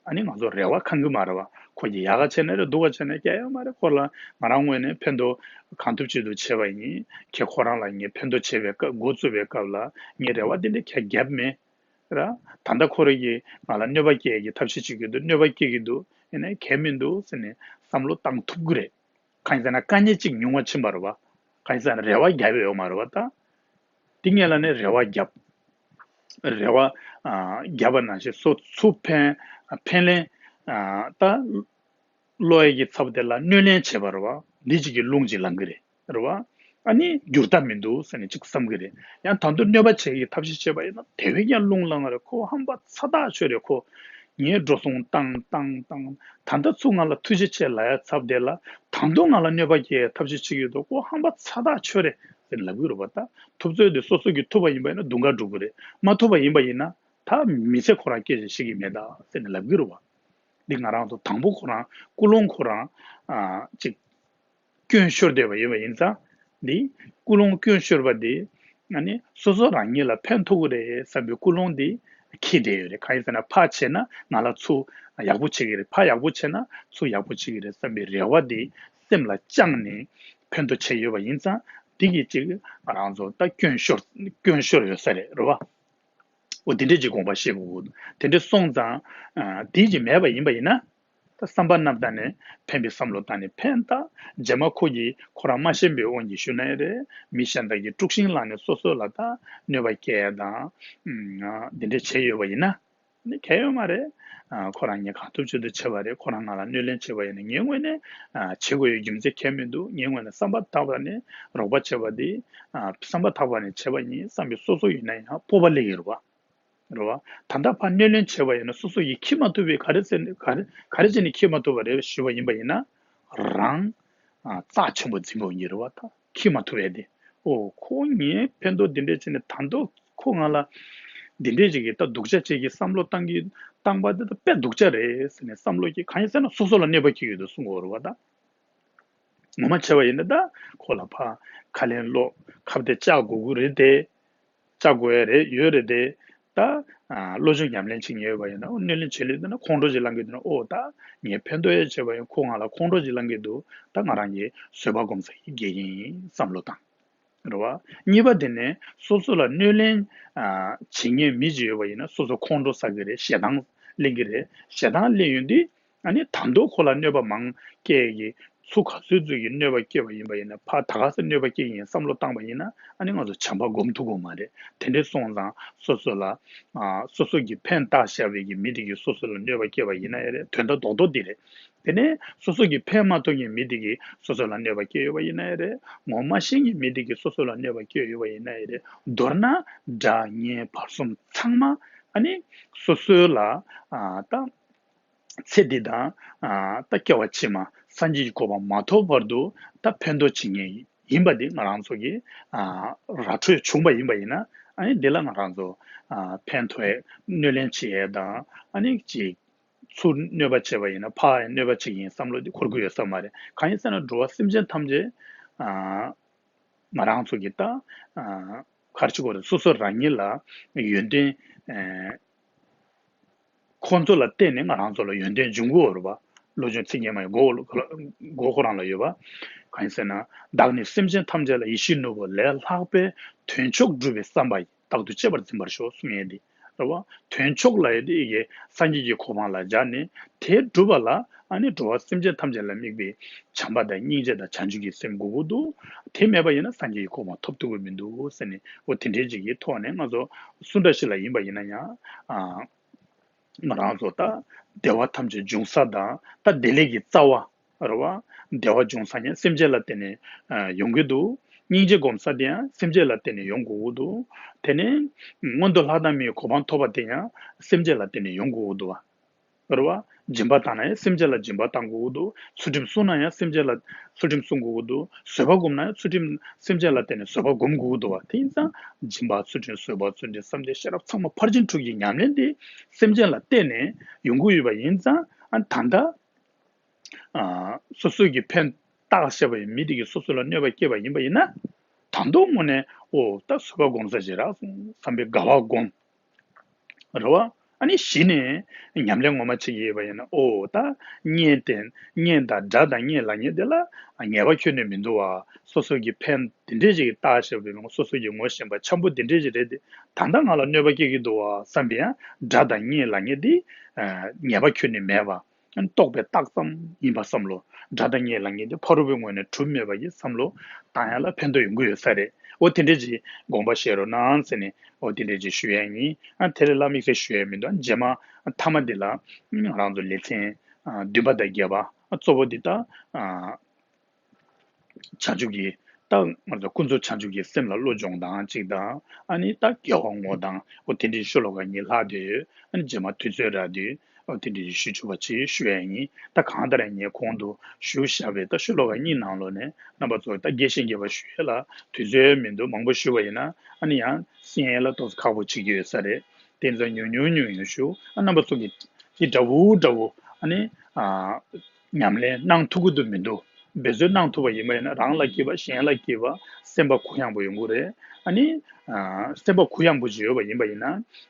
ཨ་ནི་ང་ཚོ་རེ་བ་ཁེངས་ཀྱི་མ་རེད་བ། ཁོ་གིས་ཡག་ག་བྱས་ན་རེད། སྡུག་ག་བྱས་ན་རེད། གང་ཡང་མ་རེད། ཁོ་ལ་ང་རང་ངོས་ནས་ཕན་ཐོགས་གང་ཐུབ་ཅི་ཐུབ་བྱས་པ་ཡིན། ཁོ་རང་ལ་ངས་ཕན་ཐོགས་བྱེད་པའི་སྐབས། འགོ་བཙུགས་པའི་སྐབས་ལ་ངས་རེ་བ་འདི་འདྲ་གང་ཡང་བརྒྱབ་མེད། ར། ད་ལྟ་ཁོ་རང་གིས་ང་ལ་གནོད་པ་སྐྱེལ་གྱི་ཐབས་ཤེས་བྱེད་ཀྱི་འདུག་གནོད་པ་སྐྱེལ་གྱི་འདུག་ཡིན་ནའི་གང་ཡང་མི་འདུག་ཟེར་ནས་བསམ་བློ་བཏང་ཐུབ་ཀྱི་རེད། གང་ཡིན་ཟེར་ན་དཀའ་ངལ་གཅིག་ཉུང་བ་ཕྱིན་པ་རེད་བ། གང་ཡིན་ཟེར་ན་རེ་བ་བརྒྱབ་ཡོད་མ་རེད་བ། ད་འདི་སྔོན་ལ་ནས་རེ་བ་བརྒྱབ། རེ་བ། ཨ། བརྒྱབ་པ་ནང་བཞིན་སོ་ཚུར་ཕན། ཕན་ལན། ཨ། ད་སློག་ཡས་ཀྱི་ཚབ་དེ་ལ་གནོད་ལན་བྱས་པ་རེད་བ། འདི་གཅིག་གིས་རླུང་གཅིག་ལངས་ཀྱི་རེད། རེད་བ། ཨ་ནི་འགྱུར་ཐབས་མི་འདུག་ཟེར་ནས་གཅིག་བསམ་གྱི་རེད། ཡང་ད་དུང་གནོད་པ་བྱེད་ཀྱི་ཐབས་ཤེས་བྱས་པ་ཡིན་ན་དེ་བས་ཀྱང་རླུང་ལངས་རེད། ཁོ་ཧམ་པ་ཚ་ཐག་ཆོད་རེད། ཁོ་ངས་འགྲོ་སོང་བཏང་བཏང་བཏང་། ད་ལྟ་ཚུར་ང་ལ་ཐུགས་རྗེ་ཆེ་ལབ་ཡ་ཚབ་དེ་ལ་ད་དུང་ང་ལ་གནོད་པ་སྐྱེལ་ཐབས་ཤེས་བྱེད་ཀྱི་འདུག་ཁོ་ཧམ་པ་ཚ་ཐག་ཆོད་རེད་ཟེར་ནས་ལབ་ཀྱི་རེད་བ། ད་ཐུབ་ཚོད་དེ་སོ་སོ་གིས་ཐུབ་པ་ཡིན་པ་ཡིན་ན་དུང་དཀར་འགྲོ་གི་རེད། མ་ཐུབ་པ་ཡིན་པ་ཡིན་ན་ད་མི་ཚེ་ཁོ་རང་སྐྱེལ་བྱེད་ཤེས་ཀྱི་མེད་ད་ཟེར་ནས་ལབ་ཀྱི་རེད་བ། འདི་ང་རང་ཚོ་དང་པོ་ཁོ་རང་ཀུན་སློང་ཁོ་རང་ཨ་ཅིག་སྐྱོན་ཤོར་བསྡད་པ་ཡིན་པ་ཡིན་ཙང་། འདི་ཀུན་སློང་སྐྱོན་ཤོར་བ་འདི་ཨ་ནི་སོ་སོ་རང་ཉིད་ལ་ཕན་ཐོགས་ཀྱི་རེད་བསམ་པའི་ཀུན་སློང་འདི་འཁྱེར་བསྡད་ཡོད་རེད། གང་ཡིན་ཟེར་ན་ཕར་བྱས་ན་ང་ལ་ཚུར་ཡག་པོ་བྱེད་ཀྱི་རེད། ཕར་ཡག་པོ་བྱས་ན་ཚུར་ཡག་པོ་བྱེད་ཀྱི་རེད་བསམ་པའི་རེ་བ་འདི་སེམས་ལ་བཅངས་ནས་ཕན་ཐོགས་བྱས་ཡོད་པ་ཡིན་ཙང་། འདི་གི་ཅིག་ང་རང་ཚོ་ད་སྐྱོན་ཤོར་སྐྱོན་ཤོར་ཡོད་ས་རེད། རེད་བ། འོ་དེ་འདྲས་ཀྱི་དགོངས་པ་བཞེས་དགོས། དེ་འདྲས་སོང་ཙང་ཨ་དེ་ཅིག་མེད་པ་ཡིན་པ་ཡིན་ན། ད་བསམ་པ་རྣམ་དག་ནས་ཕན་པའི་བསམ་བློ་བཏང་ནས་ཕན་ད། རྗེས་མ་ཁོ་གིས་ཁོ་རང་མ་ཤེས་པའི་དབང་གིས་ཞུ་ན་ཡང་རེད། མི་གཞན་དག་གིས་དཀྲུག་ཤིང་བསླངས་ནས་སོ་སོ་ལ་ད་གནོད་པ་སྐྱེལ་ཡ་དང་། ཨ་འདི་འདྲས་བྱས་ཡོད་པ་ཡིན་ན། ནི་གལ་ཡོད་མ་རེད། ཨ་ཁོ་རང་ངས་གང་ཐུབ་ཅི་ཐུབ་བྱས་པ་རེད། ཁོ་རང་ང་ལ་གནོད་ལན་བྱས་པ་ཡིན་ན་ངའི་ངོས་ནས་ཨ་བྱེད་དགོས་ཡོད་རྒྱུ་མཚན་གང་ཡང་མི་འདུག། ངའི་ངོས་ནས་བསམ་པ་ཐག་པ་ནས་རོགས་པ་བྱས་པ་འདི་ཨ་བསམ་པ་ཐག་པ་ནས་བྱས་པ་ཡིན་བསམ་པའི་སོ་སོ་ཡིན་ན་ཡང་སྤོབས་པ་སླེབས་ཀྱི་རེད་བ། རེད་བ། ད་ལྟ་ཕར་གནོད་ལན་བྱས་པ་ཡིན་ན་སོ་སོ་ཡིས་འཁྱེར་མ་ཐུབ་པའི་ག་རེ་ཟེར་ནས་ག་རེ་ག་རེ་བྱས་ནས་འཁྱེར་མ་ཐུབ་པ་རེད་ཞུས་པ་ཡིན་པ་ཡིན་ན། རང་ཨ་རྩ་ཆེན་པོ་འཛིན་པ་ཡིན་རེད་བ། ད་འཁྱེར་མ་ཐུབ་ཡས་དེ། ཨོ་ཁོ་ངས་ཕན་ཐོགས་འདི་འདྲས་བྱས་ནས་ད་དུང་ཁོ་ང་ལ་འདི་འདྲས་ཅིག་གི་ད་སྡུག་ཅག་ཅིག་གི་བསམ་བློ་བཏང་གི་བཏང་པ་འདི་ད་དཔེ་སྡུག་ཅག་རེད་ཟེར་ནས་བསམ་བློ་སྐྱེ། གང་ཡིན་ཟེར་ན་སོ་སོ་ལ་གནོད་པ་སྐྱེལ་གྱི་འདུག་གསུང་གི་ཡོད་རེད་བ། ད་ངོ་མ་བྱས་པ་ཡིན་ན་ད་ཁོ་ལ་ཕར་ཁ་ལན་སློག་ཁ་གཏད་བཅག་དགོས་ཀྱི་རེད་དེ། བཅག་དགོས་ཡ་རེད་ཡོད་རེད་དེ། ད་ཨ་བློ་སྦྱོང་ཉམས་ལེན་བྱེད་མཁན་ཡོད་པ་ཡིན་ན་གནོད་ལན་བྱེད་ལུགས་འདི་ན་ཁོང་ཁྲོ་ཅིག་ལངས་ཀྱི་འདུག་ན། ཨོ་ད་ངས་ཕན་ཐོགས་ཡ་བྱས་པ་ཡིན། ཁོ་ང་ལ་ཁོང་ཁྲོ་ཅིག་ལངས་ཀྱི་འདུག། ད་ང་རང་གིས་བཟོད་པ་སྒོམ་ས་ཡི་དགེ་རྒན་ཡིན་བསམ་བློ་བཏང་། རེད་བ། གཉིས་པ་དེ་ནས་སོ་སོ་ལ་གནོད་ལན་ཨ་བྱེད་མཁན་མི་ཅིག་ཡོད་པ་ཡིན་ན་སོ་སོ་ཁོང་ཁྲོ་ཟ་གི་རེད། ཞེ་སྡང་ལེན་གི་རེད། ཞེ་སྡང་ལེན་ཡོང་དུས་ཨ་ནི་ད་དུང་ཁོ་ལ་གནོད་པ་མང་སྐྱེལ་གི། ཚུར་ག་ཚོད་ཚོད་ཀྱི་གནོད་པ་སྐྱེལ་བ་ཡིན་པ་ཡིན་ན། ཕར་ད་ག་ས་གནོད་པ་སྐྱེལ་གི་ཡིན་བསམ་བློ་བཏང་པ་ཡིན་ན་ཨ་ནི་ང་ཚོ་བྱམས་པ་སྒོམ་ཐུབ་ཀྱི་མ་རེད། དེ་འདྲས་སོང་ཙང་སོ་སོ་ལ་ཨ་སོ་སོ་གི་ཕན་བཏགས་བཞག་པའི་གི་མི་དེ་གིས་སོ་སོ་ལ་གནོད་པ་སྐྱེལ་བ་ཡིན་ན་ཡང་རེད། དོན་དག་རྡོག་རྡོག་འདི་རེད། དེ་ནས་སོ་སོ་གི་ཕན་མ་ཐོགས་མཁན་མི་དེ་གིས་སོ་སོ་ལ་གནོད་པ་སྐྱེལ་ཡོད་པ་ཡིན་ན་ཡང་རེད། ངོ་མ་ཤེས་མཁན་མི་དེ་གིས་སོ་སོ་ལ་གནོད་པ་སྐྱེལ་ཡོད་པ་ཡིན་ན་ཡང་རེད། མདོར་ན་དགྲ་གཉེན་བར་གསུམ་ཚང་མ་ཨ་ནི་སོ་སོའི་ལ་ཨ་ད་ཚེ་འདི་དང་ཨ་ད་སྐྱེ་བ་ཕྱི་མ་སངས་རྒྱས་ཀྱི་གོ་འཕང་མ་ཐོབ་བར་དུ་ད་ཕན་ཐོགས་བྱེད་མཁན་ཡིན་པ་འདི་ང་རང་ཚོ་གི་ཨ་ར་འཕྲོད་བྱུང་པ་ཡིན་པ་ཡིན་ན། ཨ་ནི་འདི་ལ་ང་རང་ཚོ་ཨ་ཕན་ཐོགས་ཡས་གནོད་ལན་བྱེད་ཡས་དང་ཨ་ནི་ཅིག་ཚུར་གནོད་པ་བྱས་པ་ཡིན་ན་ཕར་ཡང་གནོད་པ་བྱེད་ཀྱི་ཡིན་བསམ་བློ་འདི་འཁོར་གྱི་ཡོད་ས་མ་རེད། གང་ཡིན་ཟེར་ན་འགྲོ་བ་སེམས་ཅན་ཐམས་ཅད་ཨ་ང་རང་ཚོ་གི་ད་ཨ་ག་རེ་ཅིག་གོ་རེད། སོ་སོ་རང་ཉིད་ལ་ཡོན་ཏན་ཨ་ཁོང་ཚོ་ལ་བརྟེན་ནས་ང་རང་ཚོ་ལ་ཡོན་ཏན་འབྱུང་གི་ཡོད་རེད་པ། བློ་སྦྱོང་ཚིག་བརྒྱད་མ་ཡི་མགོ་མགོ་ཁོ་རང་ལ་ཡོད་པ། གང་ཡིན་ཟེར་ན་བདག་ནི་སེམས་ཅན་ཐམས་ཅད་ལ་ཡིད་བཞིན་ནོར་བུ་ལས་ལྷག་པའི་དོན་མཆོག་སྒྲུབ་པའི་བསམ་པ་ཡིས། རྟག་ཏུ་གཅེས་པར་འཛིན་པར་ཤོག་གསུང་ཡས་འདི་རེད་བ། དོན་མཆོག་ལབ་ཡས་འདི་ཡི་གེ་སངས་རྒྱས་ཀྱི་གོ་འཕང་ལ་སྦྱར་ནས་དེ་སྒྲུབ་པ་ལ་ཨ་ནི་འགྲོ་བ་སེམས་ཅན་ཐམས་ཅད་ལ་དམིགས་པའི་བྱམས་པ་དང་སྙིང་རྗེ་དང་བྱང་ཆུབ་ཀྱི་སེམས་དགོས་ཀྱི་འདུག། དེ་མེད་པ་ཡིན་ན་སངས་རྒྱས་ཀྱི་གོ་འཕང་ཐོབ་ཐུབ་ཀྱི་མི་འདུག་ཟེར་ནས། འོ་དེ་འདྲའི་ཅིག་གི་ཐོག་ནས་ང་ཚོ་སུ་འདྲ་ཞིག་ལ་ཡིན་པ་ཡིན་ན་ཡང་ཨ་ང་རང་ཚོ་ད་བདེ་བ་ཐམས་ཅད་འབྱུང་ས་དང་ད་བདེ་ལེགས་ཀྱི་རྩ་བ་རེད་བ། བདེ་བ་འབྱུང་ས་ཡང་སེམས་ཅན་ལ་བརྟེན་ནས་ཨ་ཡོང་གི་འདུག། སྙིང་རྗེ་སྒོམ་ས་དེ་ཡང་སེམས་ཅན་ལ་བརྟེན་ནས་ཡོང་དགོས་ཀྱི་འདུག། དེ་ནས་མངོན་མཐོ་ལྷ་དང་མིའི་གོ་འཕང་ཐོབ་པ་དེ་ཡང་སེམས་ཅན་ལ་བརྟེན་ནས་ཡོང་དགོས་ཀྱི་འདུག་བ། རེད་བ། སྦྱིན་པ་བཏང་ན་ཡང་སེམས་ཅན་ལ་སྦྱིན་པ་བཏང་དགོས་ཀྱི་འདུག། ཚུལ་ཁྲིམས་བསྲུང་ན་ཡང་སེམས་ཅན་ལ་ཚུལ་ཁྲིམས་བསྲུང་དགོས་ཀྱི་འདུག། བཟོད་པ་སྒོམ་ན་ཡང་ཚུལ་ཁྲིམས་སེམས་ཅན་ལ་བརྟེན་ནས་བཟོད་པ་སྒོམ་དགོས་ཀྱི་འདུག་བ། དེ་ཡིན་ཙང་སྦྱིན་པ་ཚུལ་ཁྲིམས་བཟོད་པ་བརྩོན་འགྲུས་བསམ་གཏན་ཤེས་རབ་ཚང་མ་ཕར་ཕྱིན་དྲུག་གི་ཉམས་ལེན་དེ་སེམས་ཅན་ལ་བརྟེན་ནས་ཡོང་གི་ཡོད་པ་ཡིན་ཙང་། ཨ་ད་ལྟ་ཨ་སོ་སོ་གི་ཕན་བཏགས་བཞག་པའི་མི་དེ་གིས་སོ་སོ་ལ་གནོད་པ་སྐྱེལ་བ་ཡིན་པ་ཡིན་ན། ད་དུང་དངོས་གནས་ཨོ་ད་བཟོད་པ་སྒོམ་ས་ཅིག་རག་སོང་བསམ་པའི་དགའ་བ་སྒོམ། རེད་བ། ཨ་ནི་གཞི་ནས་ཉམས་ལེན་ངོ་མ་བྱེད་ཀྱི་ཡོད་པ་ཡིན་ན། ཨོ་ད་གཉེན་དེ་གཉེན་དང་དགྲ་དང་གཉེན་ལབ་མཁན་དེ་ལ་ངེས་པ་ཁྱོན་ནས་མི་འདུག་བ། སོ་སོ་གི་ཕན་དེ་འདྲས་ཅིག་བཏགས་བཞག་པའི་སོ་སོ་གི་ངོ་ཤེས་པ་འཆམ་པོ་དེ་འདྲས་ཅིག་རེད་དེ། ད་ལྟ་ང་ལ་གནོད་པ་སྐྱེལ་གྱི་འདུག་བ་བསམ་པའི་ཡང་དགྲ་དང་གཉེན་ལབ་མཁན་དེ་ངེས་པ་ཁྱོན་ནས་མེད་པ། རྟོག་པས་བཏགས་ཙམ་ཡིན་པ་བསམ་བློ། དགྲ་དང་གཉེན་ལབ་མཁན་དེ་ཕ་རོལ་པོའི་ངོས་ནས་གྲུབ་མེད་པ་ཡི་བསམ་བློ་བཏང་ཡ་ལ་ཕན་ཐོགས་ཡོང་གི་ཡོད་ས་རེད། འོ་དེ་འདྲས་ཅིག་དགོངས་པ་བཞེས་རོགས་གནང་ཟེར་ནས། འོ་དེ་འདྲས་ཅིག་ཞུ་ཡ་ཡིན། ཨ་དེ་རེད་ལ་དམིགས་བསལ་ཞུ་ཡ་མི་འདུག། རྗེས་མ་མཐའ་མ་འདི་ལ་ང་རང་ཚོ་ལེ་ཚན་ཨ་བདུན་པ་དང་བརྒྱད་པ་ཨ་གཙོ་བོ་འདི་ད་ཨ་བྱང་ཆུབ་ཀྱི། ད་ང་ཚོ་ཀུན་རྫོབ་བྱང་ཆུབ་ཀྱི་སེམས་ལ་བློ་སྦྱོང་དང་གཅིག་དང་། ཨ་ནི་ད་དགེ་བ་བསྔོ་དང་འོ་དེ་འདྲའི་ཤོ་ལོ་ཀ་གཉིས་ལྷག་དེ་ཡོད། ཨ་ནི་རྗེས་མ་དུས་ཚོད་རག་དུས་འོ་དེ་འདྲའི་ཞུ་ཆོག་པ་ཅིག་ཞུ་ཡ་ཡིན། ད་གང་ལྟར་ངས་གོང་དུ་ཞུ་བཞག་པའི་ད་ཤོ་ལོ་ཀ་གཉིས་ནང་ལོགས་ནས་རྣམ་པ་ཚོ་ད་རྒྱས་ཤིང་རྒྱས་པ་ཞུ་ཡ་ལ་དུས་ཚོད་མི་འདུག། མང་པོ་ཞུ་བ་ཡིན་ན་ཨ་ནི་ཡང་གསན་ཡ་ལ་ཏོག་ཙམ་ཁག་པོ་བྱེད་ཀྱི་ཡོད་ས་རེད། དེ་ཚོ་ཉུང་ཉུང་ཉུང་ཉུང་ཞུ། ཨ་རྣམ་པ་ཚོ་གི་ཅིག་འདྲ་བོ་འདྲ་བོ། ཨ་ནི་ཨ་ཉམས་ལེན་གནང་ཐུབ་ཀྱི་འདུག་མི་འདུག་འབད་བརྩོན་གནང་ཐུབ་པ་ཡིན་པ་ཡིན་ན་རང་ལ་སྐྱིད་པ་གཞན་ལ་སྐྱིད་པ་སེམས་པ་གུ་ཡངས་པོ་ཡོང་གི་རེད། ཨ་ནི་ཨ་སེམས་པ་གུ་ཡངས་པོ་ཅིག་ཡོད་པ་ཡིན་པ་ཡིན་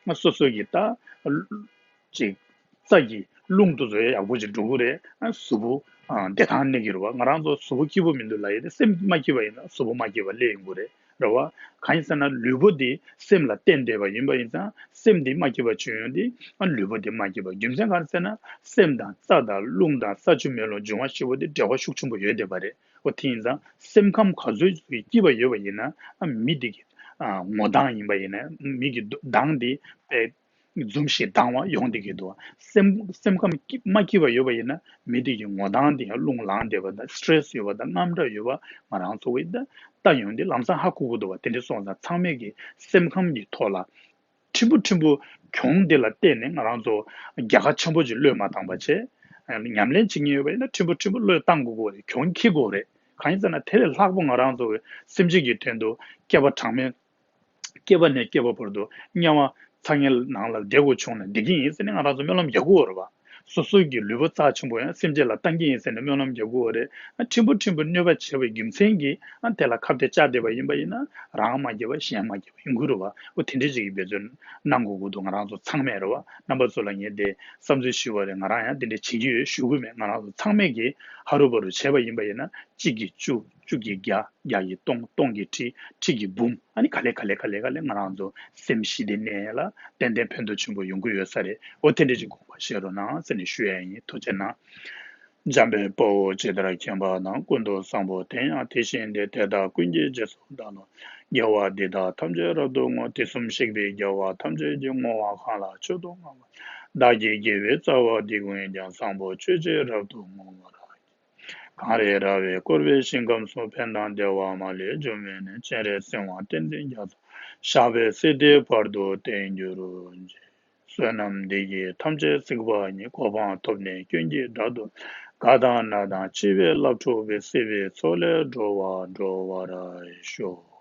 ན་སོ་སོ་གི་ད་ཅིག་རྩ་གི་རླུང་དུ་བཟོ་ཡ་ཡག་པོ་ཅིག་འགྲོ་གི་རེད། ཨ་གཟུགས་པོ་ཨ་བདེ་ཐང་གནས་ཀྱི་རེད་བ། ང་རང་ཚོ་གཟུགས་པོ་སྐྱིད་པོ་མི་འདུག་ལབ་ཡ་དེ་སེམས་མ་སྐྱིད་པ་ཡིན་ན་གཟུགས་པོ་མ་སྐྱིད་པ་སླེབས་ཡོང་གི་རེད། རེད་བ། གང་ཡིན་ཟེར་ན་ལུས་པོ་འདི་སེམས་ལ་བརྟེན་བསྡད་པ་ཡིན་པ་ཡིན་ཙང་སེམས་འདི་མ་སྐྱིད་པ་བྱུང་ཡོང་དུས་ཨ་ལུས་པོ་འདི་མ་སྐྱིད་པ། རྒྱུ་མཚན་གང་ཟེར་ན་སེམས་དང་རྩ་དང་རླུང་དང་ས་ཆུ་མེ་རླུང་འབྱུང་བ་བཞི་པོ་འདི་འབྲེལ་བ་ཤུགས་ཆེན་པོ་ཡོད་བསྡད་པ་རེད། འོ་དེ་ཡིན་ཙང་སེམས་ཁམས་ག་ཚོད་ཅིག་སྐྱིད་པ་ཡོད་པ་ཡིན་ན་ཨ་མི་འདི་གི་ཨ་ངོ་མདངས་ཡིན་པ་ཡིན་ན་མི་གི་མདངས་འདི་དཔེ་འཛུམ་ཞིག་ལྡང་བ་ཡོང་བསྡད་ཀྱི་འདུག་སེམས་སེམས་ཁམས་སྐྱིད་མ་སྐྱིད་པ་ཡོད་པ་ཡིན་ན་མི་དེ་གི་ངོ་མདངས་དེ་ཡང་རླུང་ལངས་བསྡད་པ་དང་སི་ཊེ་རེ་སི་ཡོད་པ་དང་དངངས་སྐྲག་ཡོད་པ་ང་རང་ཚོ་གི་ད་ལྟ་ཡོང་དུས་ལམ་སང་ཧ་གོ་གི་འདུག་བ། དེ་འདྲ་སོང་ཙང་ཚང་མས་ཀྱི་སེམས་ཁམས་ཀྱི་ཐོག་ལ་ཕྲན་བུ་ཕྲན་བུ་གྱོང་དེ་ལ་བརྟེན་ནས་ང་རང་ཚོ་རྒྱལ་ཁ་ཆེན་པོ་ཅིག་བློས་མ་བཏང་པ་བྱས། ཉམས་ལེན་བྱེད་མཁན་ཡོད་པ་ཡིན་ན་ཕྲན་བུ་ཕྲན་བུ་བློས་བཏང་དགོས་ཀྱི་རེད། གྱོང་འཁྱེར་དགོས་རེད། གང་ཡིན་ཟེར་ན་དེ་ལས་ལྷག་པོ་ང་རང་ཚོ་གི་སེམས་ཅན་གྱི་དོན་དུ་སྐྱེ་བ་གྲངས་མེད། སྐྱེ་བ་ནས་སྐྱེ་བ་བར་དུ་དམྱལ་བ་ཚ་ངན་ནང་ལ་བསྡད་དགོས་བྱུང་ན་བསྡད་ཀྱི་ཡིན་ཟེར་ནས་ང་རང་ཚོ་སྨོན་ལམ་རྒྱག་དགོས་རེད་བ། སོ་སོ་གི་ལུས་པོ་རྩ་ཆེན་པོ་ཡང་སེམས་ཅན་ལ་བཏང་གི་ཡིན་ཟེར་ནས་སྨོན་ལམ་རྒྱག་དགོས་རེད། ཨ་ཕྲན་བུ་ཕྲན་བུ་གནོད་པ་བྱས་པའི་རྒྱུ་མཚན་གྱིས་ཨ་དེ་ལ་ཁ་གཏད་བཅག་བསྡད་པ་ཡིན་པ་ཡིན་ན་རང་མ་སྐྱིད་པ་གཞན་མ་སྐྱིད་པ་ཡོང་གི་རེད་བ། འོ་དེ་འདྲ་ཅིག་གི་འབད་བརྩོན་གནང་དགོས་ཀྱི་འདུག་ང་རང་ཚོ་ཚང་མས་རེད་བ། རྣམ་པ་ཚོ་ལ་ངས་དེ་བསམ་ཚུལ་ཞུས་པ་རེད། ང་རང་ཡང་དེ་འདྲ་བྱེད་ཀྱི་ཡོད་ཞུ་གི་མེད། ང་རང་ཚོ་ཚང་མས་ཀྱིས་ཧ་རུ་བ་རུ་བྱས་པ་ཡིན་པ་ཡིན་ན་གཅིག་གིས་བཅུ། བཅུ་གིས་བརྒྱ། བརྒྱ་ཡིས་སྟོང་། སྟོང་གིས་ཁྲི། ཁྲི་གིས་འབུམ། ཨ་ནི་ག་ལེ་ག་ལེ་ག་ལེ་ག་ལེ་ང་རང་ཚོ་སེམས་ཞི་བདེ་གནས་ལ་ཏན་ཏན་ཕན་ཐོགས་ཆེན་པོ་ཡོང་གི་ཡོད་ས་རེད། འོ་དེ་འདྲ་ཅིག་དགོངས་པ་བཞེས་རོགས་གནང་ཟེར་ནས་ཞུ་ཡ་ཡིན། ཐུགས་རྗེ་གནང་། འཇམ་དཔལ་དཔའ་བོས་ཇི་ལྟར་མཁྱེན་པ་དང་། ཀུན་ཏུ་བཟང་པོ་དེ་ཡང་དེ་བཞིན་ཏེ། དེ་དག་ཀུན་གྱི་རྗེས་སུ་བདག་སློབ་ཅིང་། དགེ་བ་འདི་དག་ཐམས་ཅད་རབ་ཏུ་བསྔོ། དུས་གསུམ་གཤེགས་པའི་རྒྱལ་བ་ཐམས་ཅད་ཀྱིས། བསྔོ་བ་གང་ལ་མཆོག་ཏུ་བསྔགས་པ། བདག་གི་དགེ་བའི་རྩ་བ་འདི་ཀུན་ཀྱང་། བཟང་པོ་སྤྱོད་ཕྱིར་རབ་ཏུ་བསྔོ་བར་བགྱི། གངས་རི་ར་བས་བསྐོར་བའི་ཞིང་ཁམས་སུ། ཕན་དང་བདེ་བ་མ་ལུས་རྒྱུ་མེད་ནས། སྤྱན་རས་གཟིགས་དབང་བསྟན་འཛིན་རྒྱ་མཚོ། ཞབས་པད་སྲིད་མཐའི་བར་དུ་བརྟན་གྱུར་ཅིག་བསོད་ནམས་འདི་ཡིས་ཐམས་ཅད་གཟིགས་པ་ཉིད། གོ་འཕང་ཐོབ་ནས་ཀུན་གྱི་བདག་ཏུ། གང་དག་ན་དང་འཆི་བའི་རླབས་འཁྲུགས་པའི། སྲིད་པའི་མཚོ་ལས་འགྲོ་བ་སྒྲོལ་བར་ཤོག